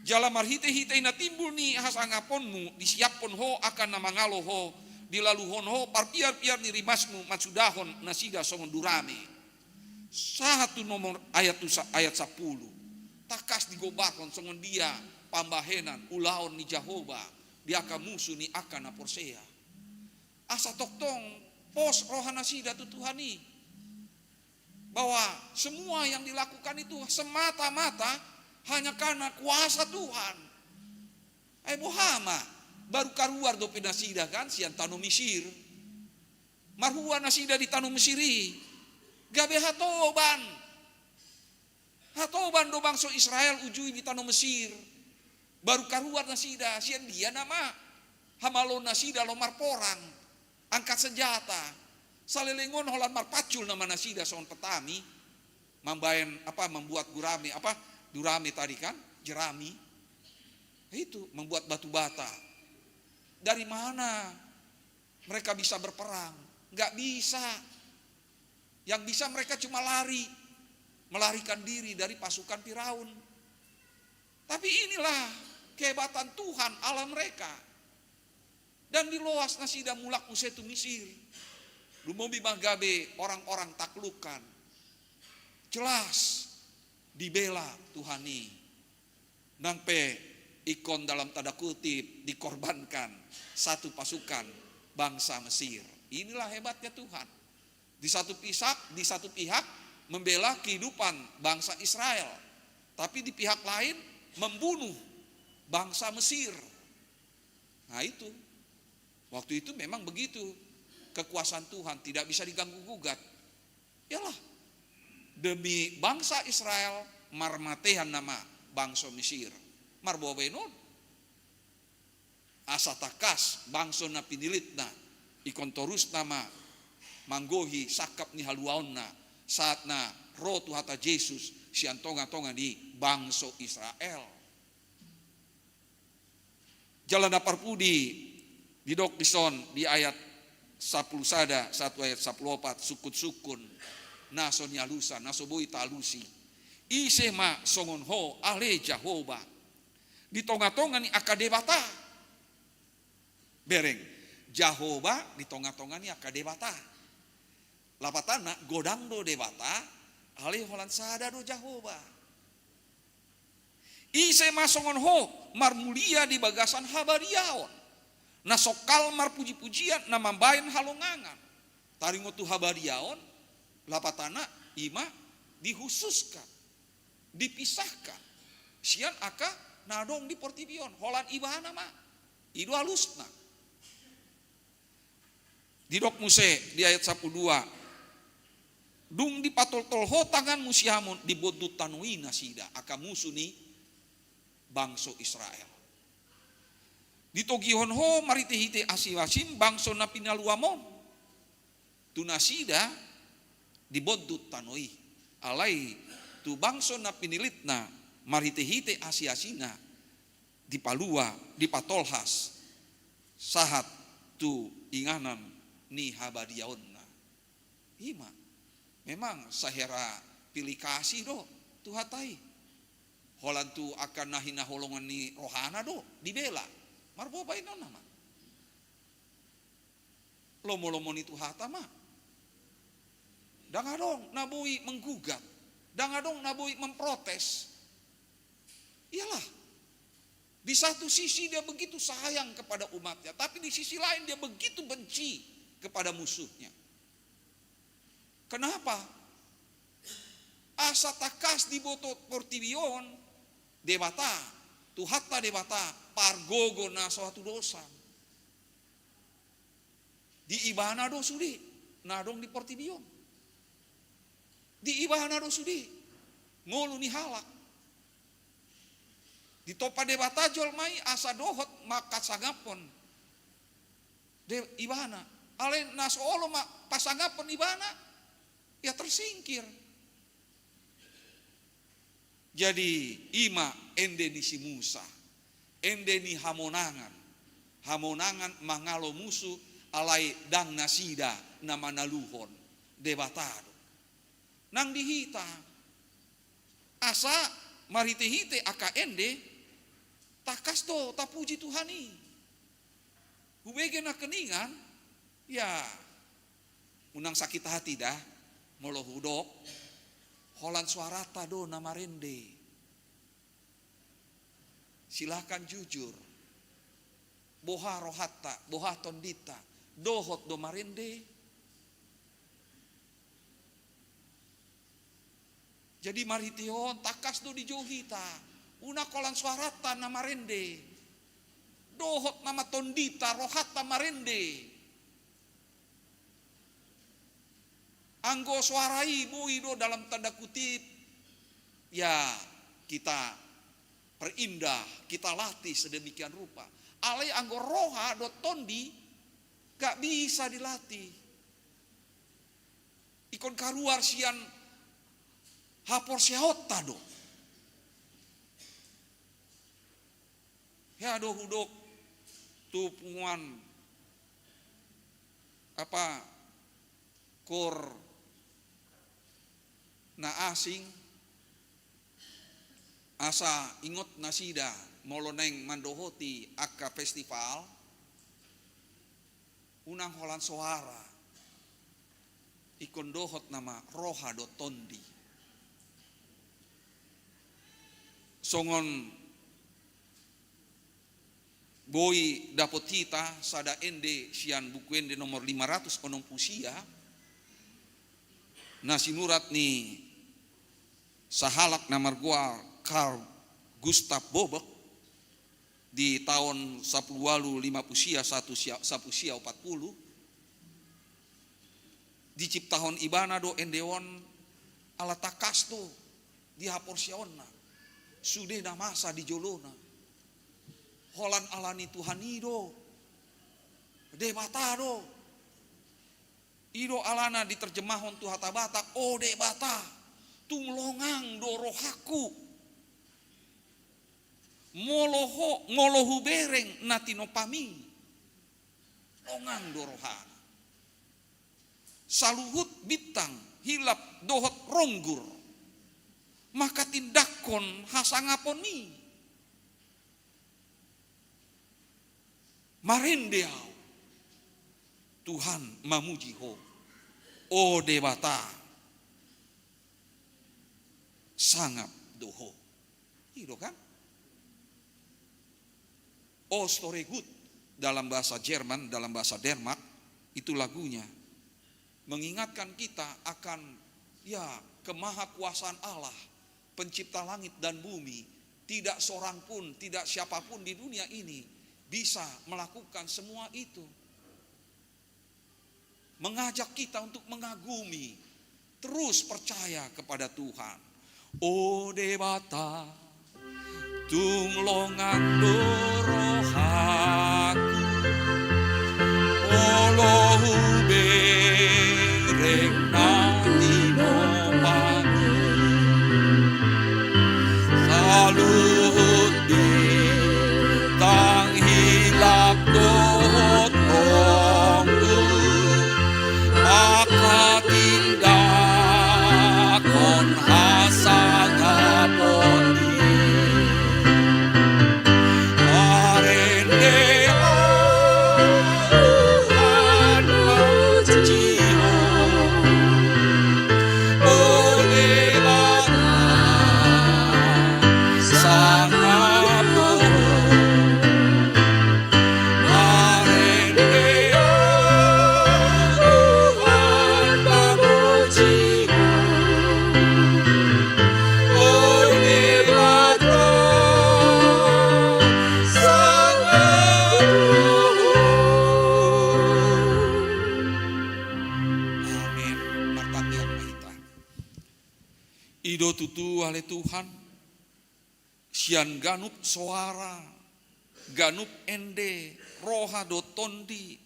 Jala marhitehite na timbul ni hasangaponmu, disiaphon ho angka na mangalo ho, dilaluhon ho parpiarpiar ni rimasmu, mansudahon nasida songon durame. Sahat tu nomor ayat tu sa-, ayat sapuluh. Tangkas digombarhon songon dia pambahenan ulaon ni Jahowa di angka musu ni angka na porsea. Asa tongtong pos roha nasida tu Tuhan i. Bahwa semua yang dilakukan itu semata-mata hanya karena kuasa Tuhan. Ai boha ma, baru karuar dope nasida kan sian tano Misir. Marhua nasida di tano Mesir i? Gabe hatoban. Hatoban do bangso Israel ujui di tano Mesir. Baru karuar nasida, sian dia nama hamaloon nasida laho marporang, angkat senjata. Saleleng on holan marpancul nama nasida songon petani, mambaen apa, membuat gurame apa, durame tadi kan, jerami. Itu membuat batu bata. Dari mana mereka bisa berperang? Nggak bisa. Yang bisa mereka cuma lari, melarikan diri dari pasukan Firaun. Tapi inilah kehebatan Tuhan Allah mereka. Dan diloas nasida mulak muse tu Misir. Lumobi ma gabe orang-orang taklukan. Jelas dibela Tuhan i. Nang pe ingkon dalam tanda kutip dikorbankan satu pasukan bangsa Mesir. Inilah hebatnya Tuhan. Di satu pihak, di satu pihak membela kehidupan bangsa Israel, tapi di pihak lain membunuh bangsa Mesir. Nah, itu. Waktu itu memang begitu. Kekuasaan Tuhan tidak bisa diganggu gugat. Iyalah, demi bangsa Israel marmatean nama bangso Mesir. Marboa baenon. Asa tangkas bangso na pinillitna ingkon torus nama manggohi sangkap ni haluaonna saat na ro tu hata Jesus sian tonga-tonga ni bangso Israel. Jala na parpudi didok dison di ayat sapuluh sada sahat tu ayat sapuluh opat, sungkun-sungkun na so nialusan, na so boi taalusi. Ise ma songon Ho ale Jahowa di tonga-tonga ni angka debata. Bereng, Jahowa di tonga-tonga ni angka debata. Lapatanna godang do debata, alai holan sada do Jahowa. Ise ma songon ho marmulia di bagasan habadiaon, na songkal marpujipujian, na mambahen halongangan. Taringot tu habadiaon, lapatanna i ma dikhususkan, dipisahkan sian angka na adong di portibi on, holan ibana ma. I do alusna. Didok muse di ayat sampulu dua, dung dipatoltol ho tanganmu siamun, dibondut tano i nasida, angka musu ni bangso Israel. Ditogihon ho marhitehite asiasim bangso na pinaluam on tu nasida, dibondut tano i. Alai tu bangso na pinilitna marhitehite asiasina, dipalua, dipatolhas sahat tu inganan ni habadiaonna. I ma, memang sahera pilih kasih do Tuhanta i. Holan tu angka na hinaholongan ni rohana do dibela. Marboa baenonna ma. Lomolomo ni Tuhanta ma. Ndang adong na boi menggugat, ndang adong na boi memprotes. Iyalah, di satu sisi dia begitu sayang kepada umatnya, tapi di sisi lain dia begitu benci kepada musuhnya. Kenapa? Asa tangkas diboto portibi on, Debata, Tuhanta Debata, pargogo na so hatudosan. Di ibana do sude na adong di portibi on. Di ibana do sude ngolu ni halak. Ditompa Debata jolma i asa dohot mangkasangaphon de ibana. Alai na so olo ma pasangaphon ibana, ya tersingkir. Jadi i ma ende ni si Musa, ende ni hamonangan. Hamonangan mangalo musu, alai ndang nasida na manaluhon, Debata do. Nang di hita, asa marhitehite angka ende, tangkas do tapuji Tuhan i. Hubege nangkiningan, ya, unang sakit hati da molo hudok, holan soaranta do na marende. Silahkan jujur. Boha rohanta, boha tondinta, dohot do marende? Jadi marhite on tangkas do dijou hita, unang holan soaranta na marende, dohot nama tondinta, rohanta marende. Anggo soara i boi do dalam tanda kutip, ya, kita perindah, kita latih sedemikian rupa. Alai anggo roha dohot tondi, gak bisa dilatih. Ingkon kaluar sian haporseaonta do. Hea do hudok tu punguan apa, koor na asing, asa ingot nasida molo naeng mandohoti angka festival, unang holan soara, ingkon dohot nama roha dohot tondi. Songon boi dapot hita sada ende sian Buku Ende nomor lima ratus onom pulu sia, na sinurat ni sahalak na margoar Carl Gustav Boberg, di taon sampulu ualu lima pulu sia, satu sia, sampulu sia opat pulu, diciptahon ibana do ende on, ala tangkas do di haporseaonna, sude na masa di jolona. Holan ala ni Tuhan i do, Debata do. I do alana diterjemahon tu hata Batak, o Debata, tung longang do rohangku molo ho, molo hubereng na tinompam i. Longang do rohana. Saluhut bintang, hilap dohot ronggur mangkatindangkon hasangapon i. Marende ahu, Tuhan, mamuji Ho. O Debata, sangap do Ho. I do kan? O Store Gud dalam bahasa Jerman, dalam bahasa Denmark, itu lagunya mengingatkan kita akan, ya, kemahakuasaan Allah, pencipta langit dan bumi. Tidak seorang pun, tidak siapapun di dunia ini bisa melakukan semua itu. Mengajak kita untuk mengagumi, terus percaya kepada Tuhan. O Debata, tung longang do rohaku, molo hubereng na tinopamu. Saluhut bintang hilap dohot ronggu, manghatindanghon hasangapon i. Marende Ho, Tuhan, puji Ho. O Debata, sangap Ho. Marende Ho, Tuhan, pamuji Ho. O Debata, sangap Ho. Amin. Martangiang ma hita. I do tutu ale Tuhan, sian ganup soara, ganup ende, roha dohot tondi,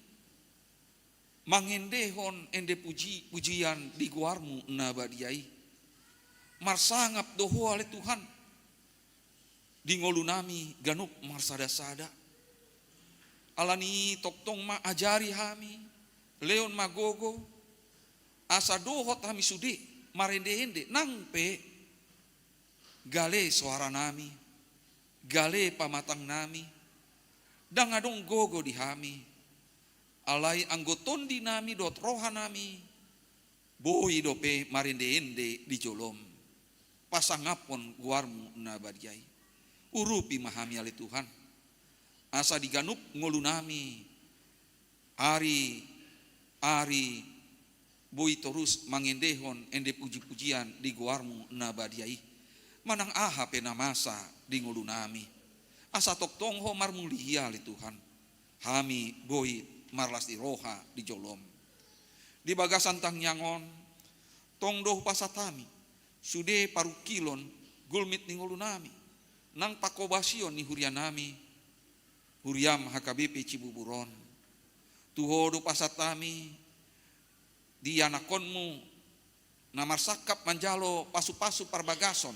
mangendehon ende puji, pujian di goarmu na badia i. Marsangap do Ho ale Tuhan, di ngolunami ganup marsada-sada. Alani tongtong ma ajari hami, lehon ma gogo, asa dohot hami sude marende-ende, nang pe gale soaranami, gale pamatangnami, ndang adong gogo di hami. Alai anggo tondinami dohot rohanami, boi dope marende-ende di jolom, pasangaphon goarmu na badia i. Urupi ma hami ale Tuhan, asa di ganup ngolunami, ari-ari boi torus mangendehon ende puji-pujian di goarmu na badia i. Manang aha pe na masa di ngolunami, asa tongtong Ho marmulia ale Tuhan, hami boi marlas ni roha di jolom. Di bagasan tangiang on, tong do hupasahat hami sude parungkilon gulmit ni ngolunami, nang panghobasion ni hurianami, huriam H K B P Cibubur on. Tu Ho do pasahat hami di ianakhonmu na marsangkap manjalo pasu-pasu parbagason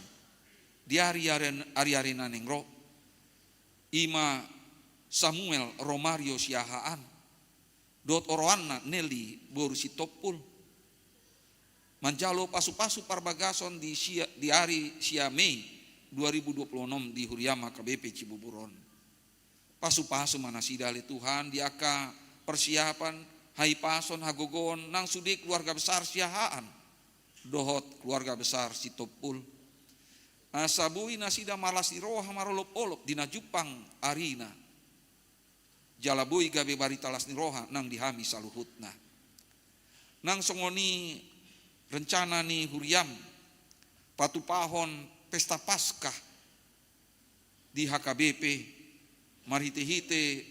di ari-ari, ari-ari na naeng ro, i ma Samuel Romario Siahaan dohot oroanna Nelly boru Sitompul, manjalo pasu-pasu parbagason di sia, di ari sia Mei dua ribu dua puluh enam di huriam H K B P Cibubur on. Pasu-pasu ma nasida ale Tuhan di angka persiapan, hahipason, hagogoon nang sude keluarga besar Siahaan dohot keluarga besar Sitompul, asa boi nasida marlas ni roha marolop-olop di na jumpang arina, jala boi gabe barita las ni roha nang di hami saluhutna. Nang songon i rencana ni huriam patupahon pesta Paskah di H K B P marhite-hite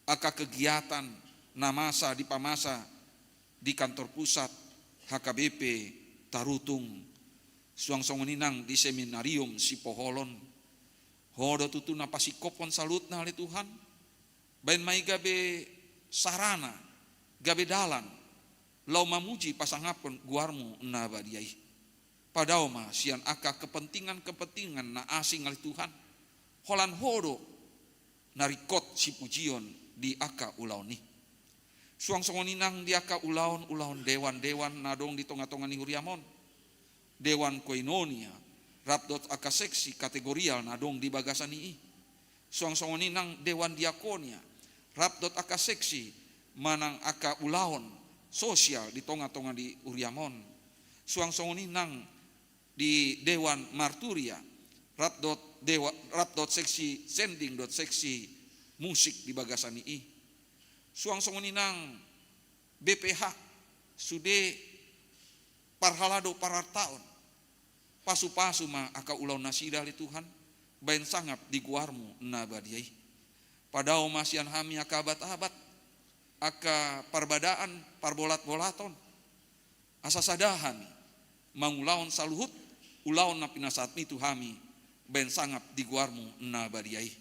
angka kegiatan na masa dipamasa di kantor pusat H K B P Tarutung, suang songon i nang di seminarium Sipoholon. Ho do tutu na pasingkophon saluhutna ale Tuhan. Baen ma i gabe sarana, gabe dalan laho mamuji pasangaphon goarmu na badia i. Padao ma sian angka kepentingan-kepentingan na asing ale Tuhan, holan Ho do na ringkot sipujion di angka ulaon i. Suang songon i nang di angka ulaon-ulaon dewan-dewan na adong di tonga-tonga ni huriam on. Dewan koinonia rap dohot angka seksi kategorial na adong di bagasan i. Suang songon i nang dewan diakonia rap dohot angka seksi manang angka ulaon sosial di tonga-tonga ni huriam on. Suang songon i nang di dewan marturia rap dohot dewa, rap dohot seksi sending dohot seksi musik di bagasan i. Suang songon i nang B P H, sude parhalado parartaon. Pasupasu ma angka ulaon nasida ale Tuhan, baen sangap di goarmu na badia i. Padao ma sian hami angka abat-abat, angka parbadaan, parbolat-bolaton, asa sada hami mangulahon saluhut ulaon na pinasahatmi tu hami, baen sangap di goarmu na badia i.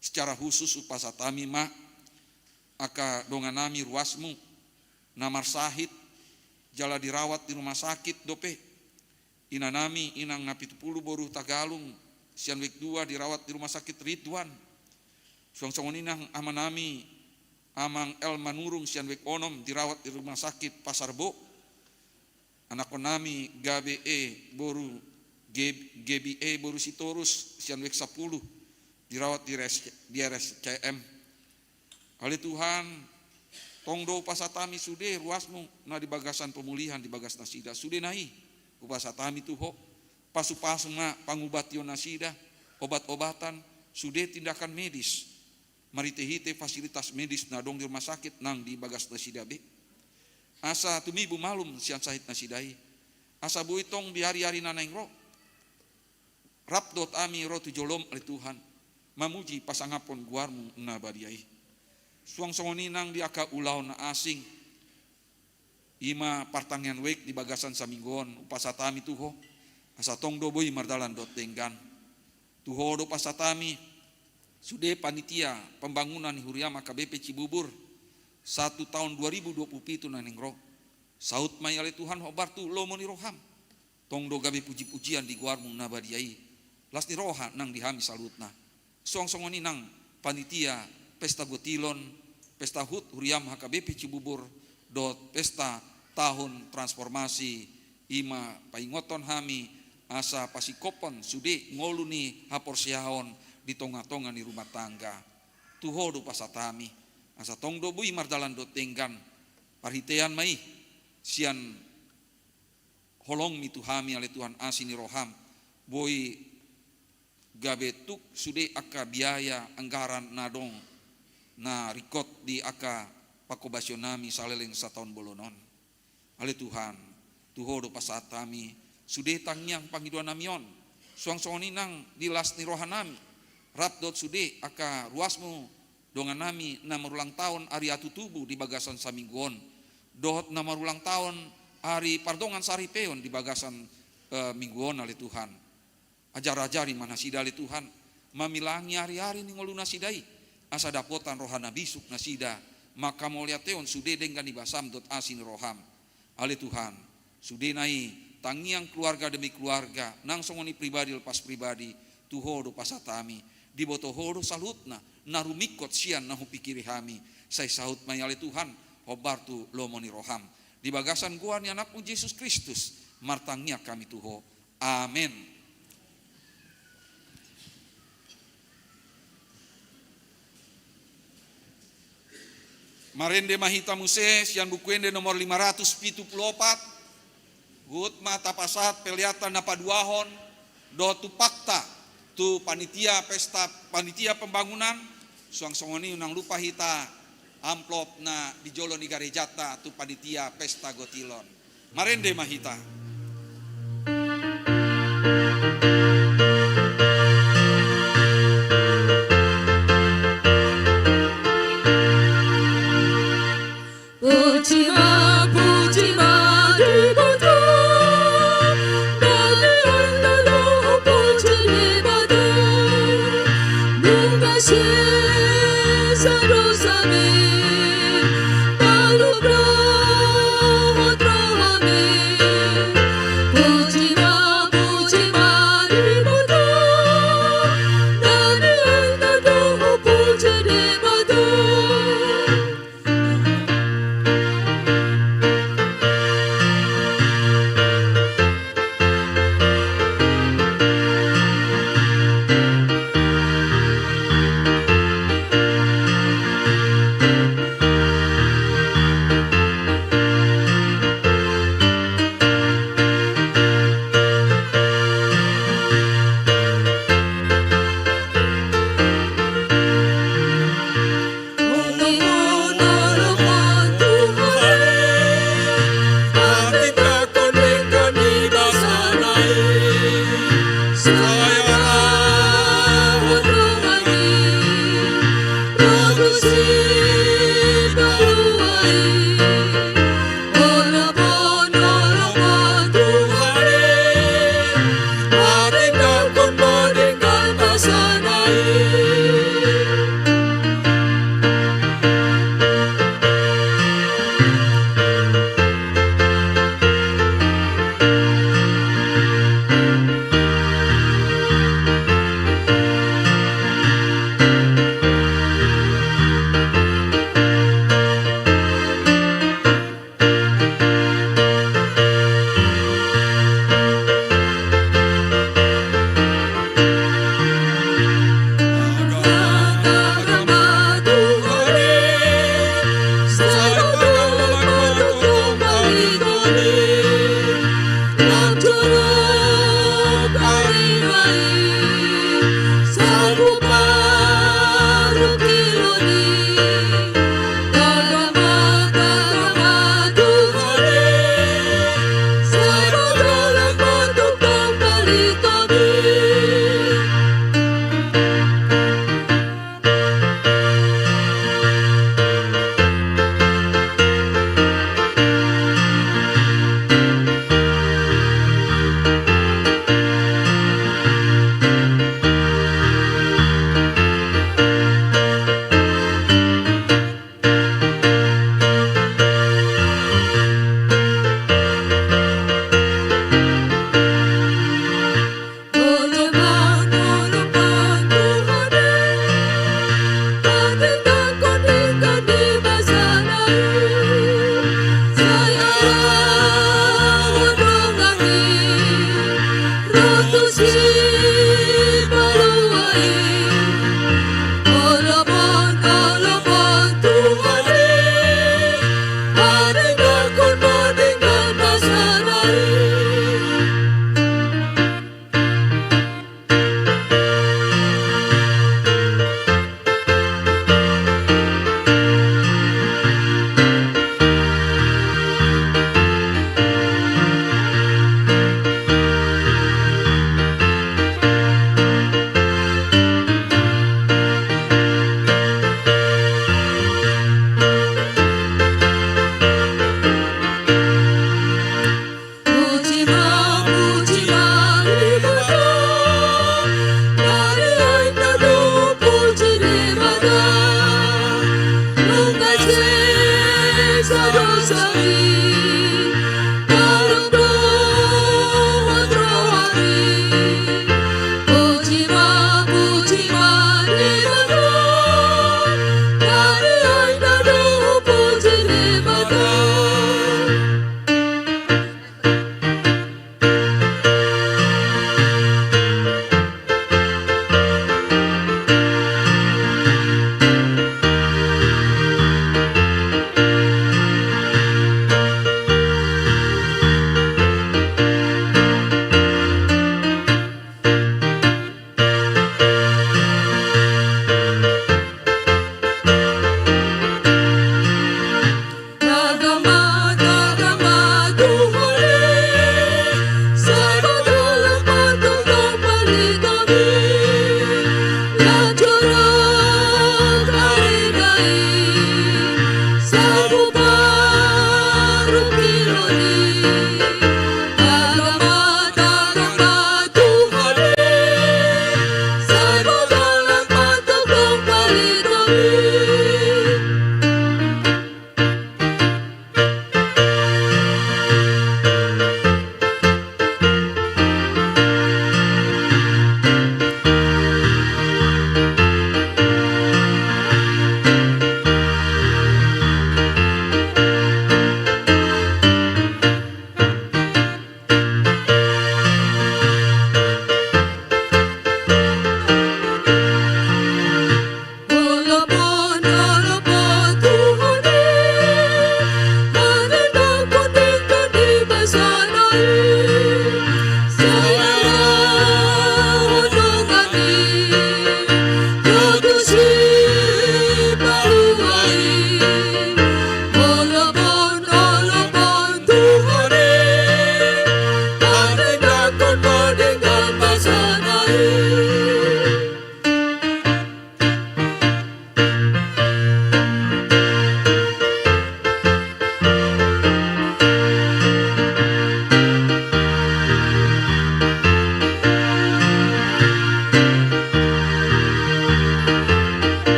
Secara khusus hupasahat hami ma angka donganami ruasmu na marsahit jala dirawat di rumah sakit dope, inanami Inang Napitupulu boru Tagalung sian Wijk dua dirawat di rumah sakit Ridwan. Suang songon i nang amanami Amang L Manurung sian Wijk onom dirawat di rumah sakit Pasar Bo. Anakkonnami G B E boru, G-, G B E boru Sitorus sian Wijk sampulu dirawat di R S, di R S C M. Ale Tuhan, tong do hupasahat hami sude ruasmu na di bagasan pemulihan di bagas nasida. Sudena i hupasahat hami tu Ho. Pasupasu ma pangubation nasida, obat-obatan, sude tindakan medis marhite-hite fasilitas medis na adong di rumah sakit nang di bagas nasida be. Asa tumibu malum sian sahit nasida i. Asa boi tong di ari-ari na naeng ro, rap dohot hami ro tu jolom ale Tuhan, mamuji pasangaphon goarmu na badia i. Suang songon i nang di angka ulaon na asing, i ma partangiangan wijk di bagasan saminggu on, hupasahat hami tu Ho, asa tong do boi mardalan dohot denggan. Tu Ho do pasahat hami, sude panitia pembangunan ni huriam H K B P Cibubur, satu tahun dua ribu dua puluh pitu na naeng ro. Saut ma i ale Tuhan hombar tu lomo ni roham. Tong do gabe puji-pujian di goarmu na badia i, las ni roha nang di hami saluhutna. Suang songon i nang panitia pesta gotilon, pesta hut huriam H K B P Cibubur, dohot pesta tahun transformasi, i ma paingothon hami asa pasingkophon sude ngolu ni haporseaon di tonga-tonga ni rumah tangga. Tu Ho do pasahat hami, asa tong do boi mardalan dohot denggan, parhitean ma i sian holongmi tu hami ale Tuhan, asi ni roham, boi gabe tuk sude angka biaya anggaran na adong na ringkot di angka pangkobasionami saleleng sataon bolon on. Ale Tuhan, tu Ho do pasahat hami sude tangiang pangidoannami on, suang songon i nang di las ni rohanami, rap dohot sude angka ruasmu dongannami na marulang taon ari Atutubu di bagasan saminggu on, dohot na marulang taon ari pardongan saripeon di bagasan, eh, minggu on ale Tuhan. Ajar-ajari ma nasida ale Tuhan, mamilangi ari-ari ni ngolu nasida i, asa dapotan roha na bisuk nasida, mangkamauliatehon sude denggan ni basam dohot asi ni roham. Ale Tuhan, sudena i tangiang keluarga demi keluarga, nang songon i pribadi lepas pribadi, tu Ho do pasahat hami, diboto Ho do saluhutna na rumingkot sian na hupingkiri hami, sai saut ma i ale Tuhan, hombar tu lomo ni roham. Di bagasan goar ni Anakmu Jesus Kristus, martangiang hami tu Ho. Amen. Marende ma hita muse sian Buku Ende nomor lima ratus pitu pulu opat. Huhut ma tapasahat pelean na paduahon dohot tumpakta tu panitia pesta, panitia pembangunan. Suang songon i unang lupa hita amplop na di jolo ni garejanta tu panitia pesta gotilon. Marende ma hita.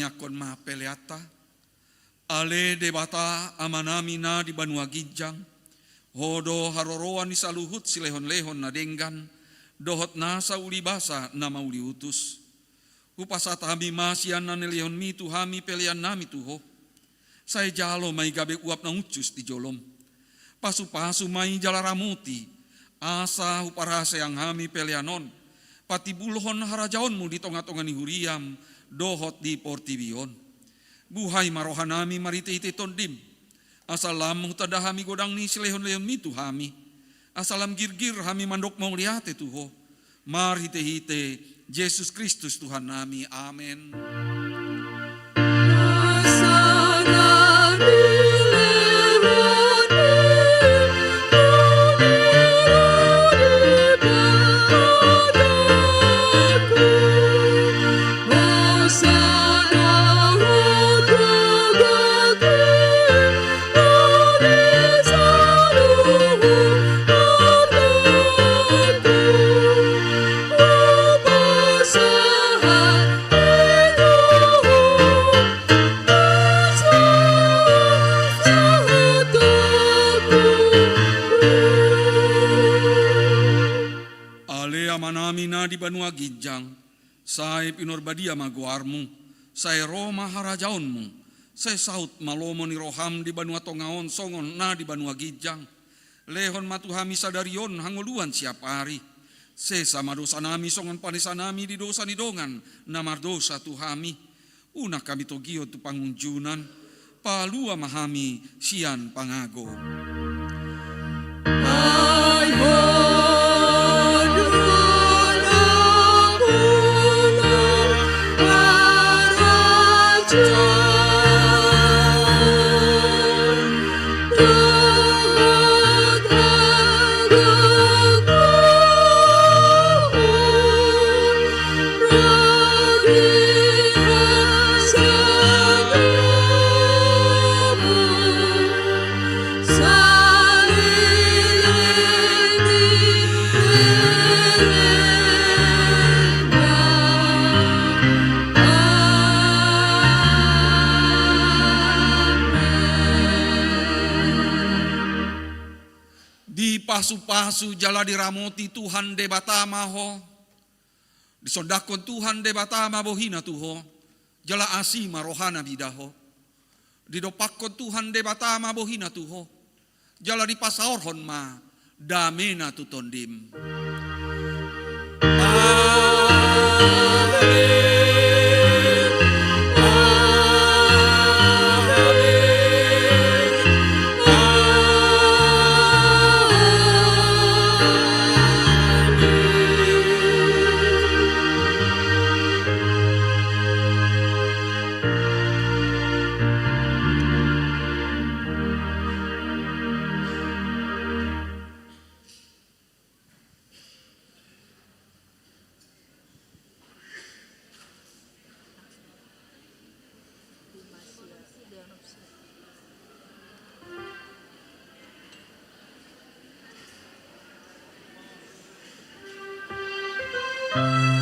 Tangiangkon ma peleanta. Ale Debata Amanami na di banua ginjang, Ho do haroroan ni saluhut silehonlehon na denggan dohot nasa ulibasa na mauliutus. Hupasahat hami ma sian na nilehonMi tu hami peleannami tu Ho. Sai jalo ma i gabe uap na uncus di joloM. Pasupasu ma i jala ramoti, asa huparhaseang hami pelean on patimbulhon harajaonMu di tongatonga ni huriaM dohot di portibi on. Buhai ma rohanami marhitehite TondiM, asa lam hutanda hami godang ni silehonlehonMi tu hami, asa lam girgir hami mandok mauliate tu Ho, marhitehite Jesus Kristus Tuhannami. Amen. Ale Amanami na di banua ginjang, sai pinarbadia ma goarMu, sai ro ma harajaonMu, sai saut ma lomo ni rohaM di banua tonga on songon na di banua ginjang. Lehon ma tu hami sadari on hangoluan siapari. Sesa ma dosanami songon panesanami di dosa ni dongan na mardosa tu hami. Unang hami togihon tu pangunjunan, palua ma hami sian pangago. Dipasupasu jala diramoti Tuhan Debata ma ho. Disondangkon Tuhan Debata ma bohiNa tu ho, jala asi ma rohaNa mida ho. Didompakkon Tuhan Debata ma bohiNa tu ho, jala dipasaorhon ma dameNa tu tondim. Amen. Amen.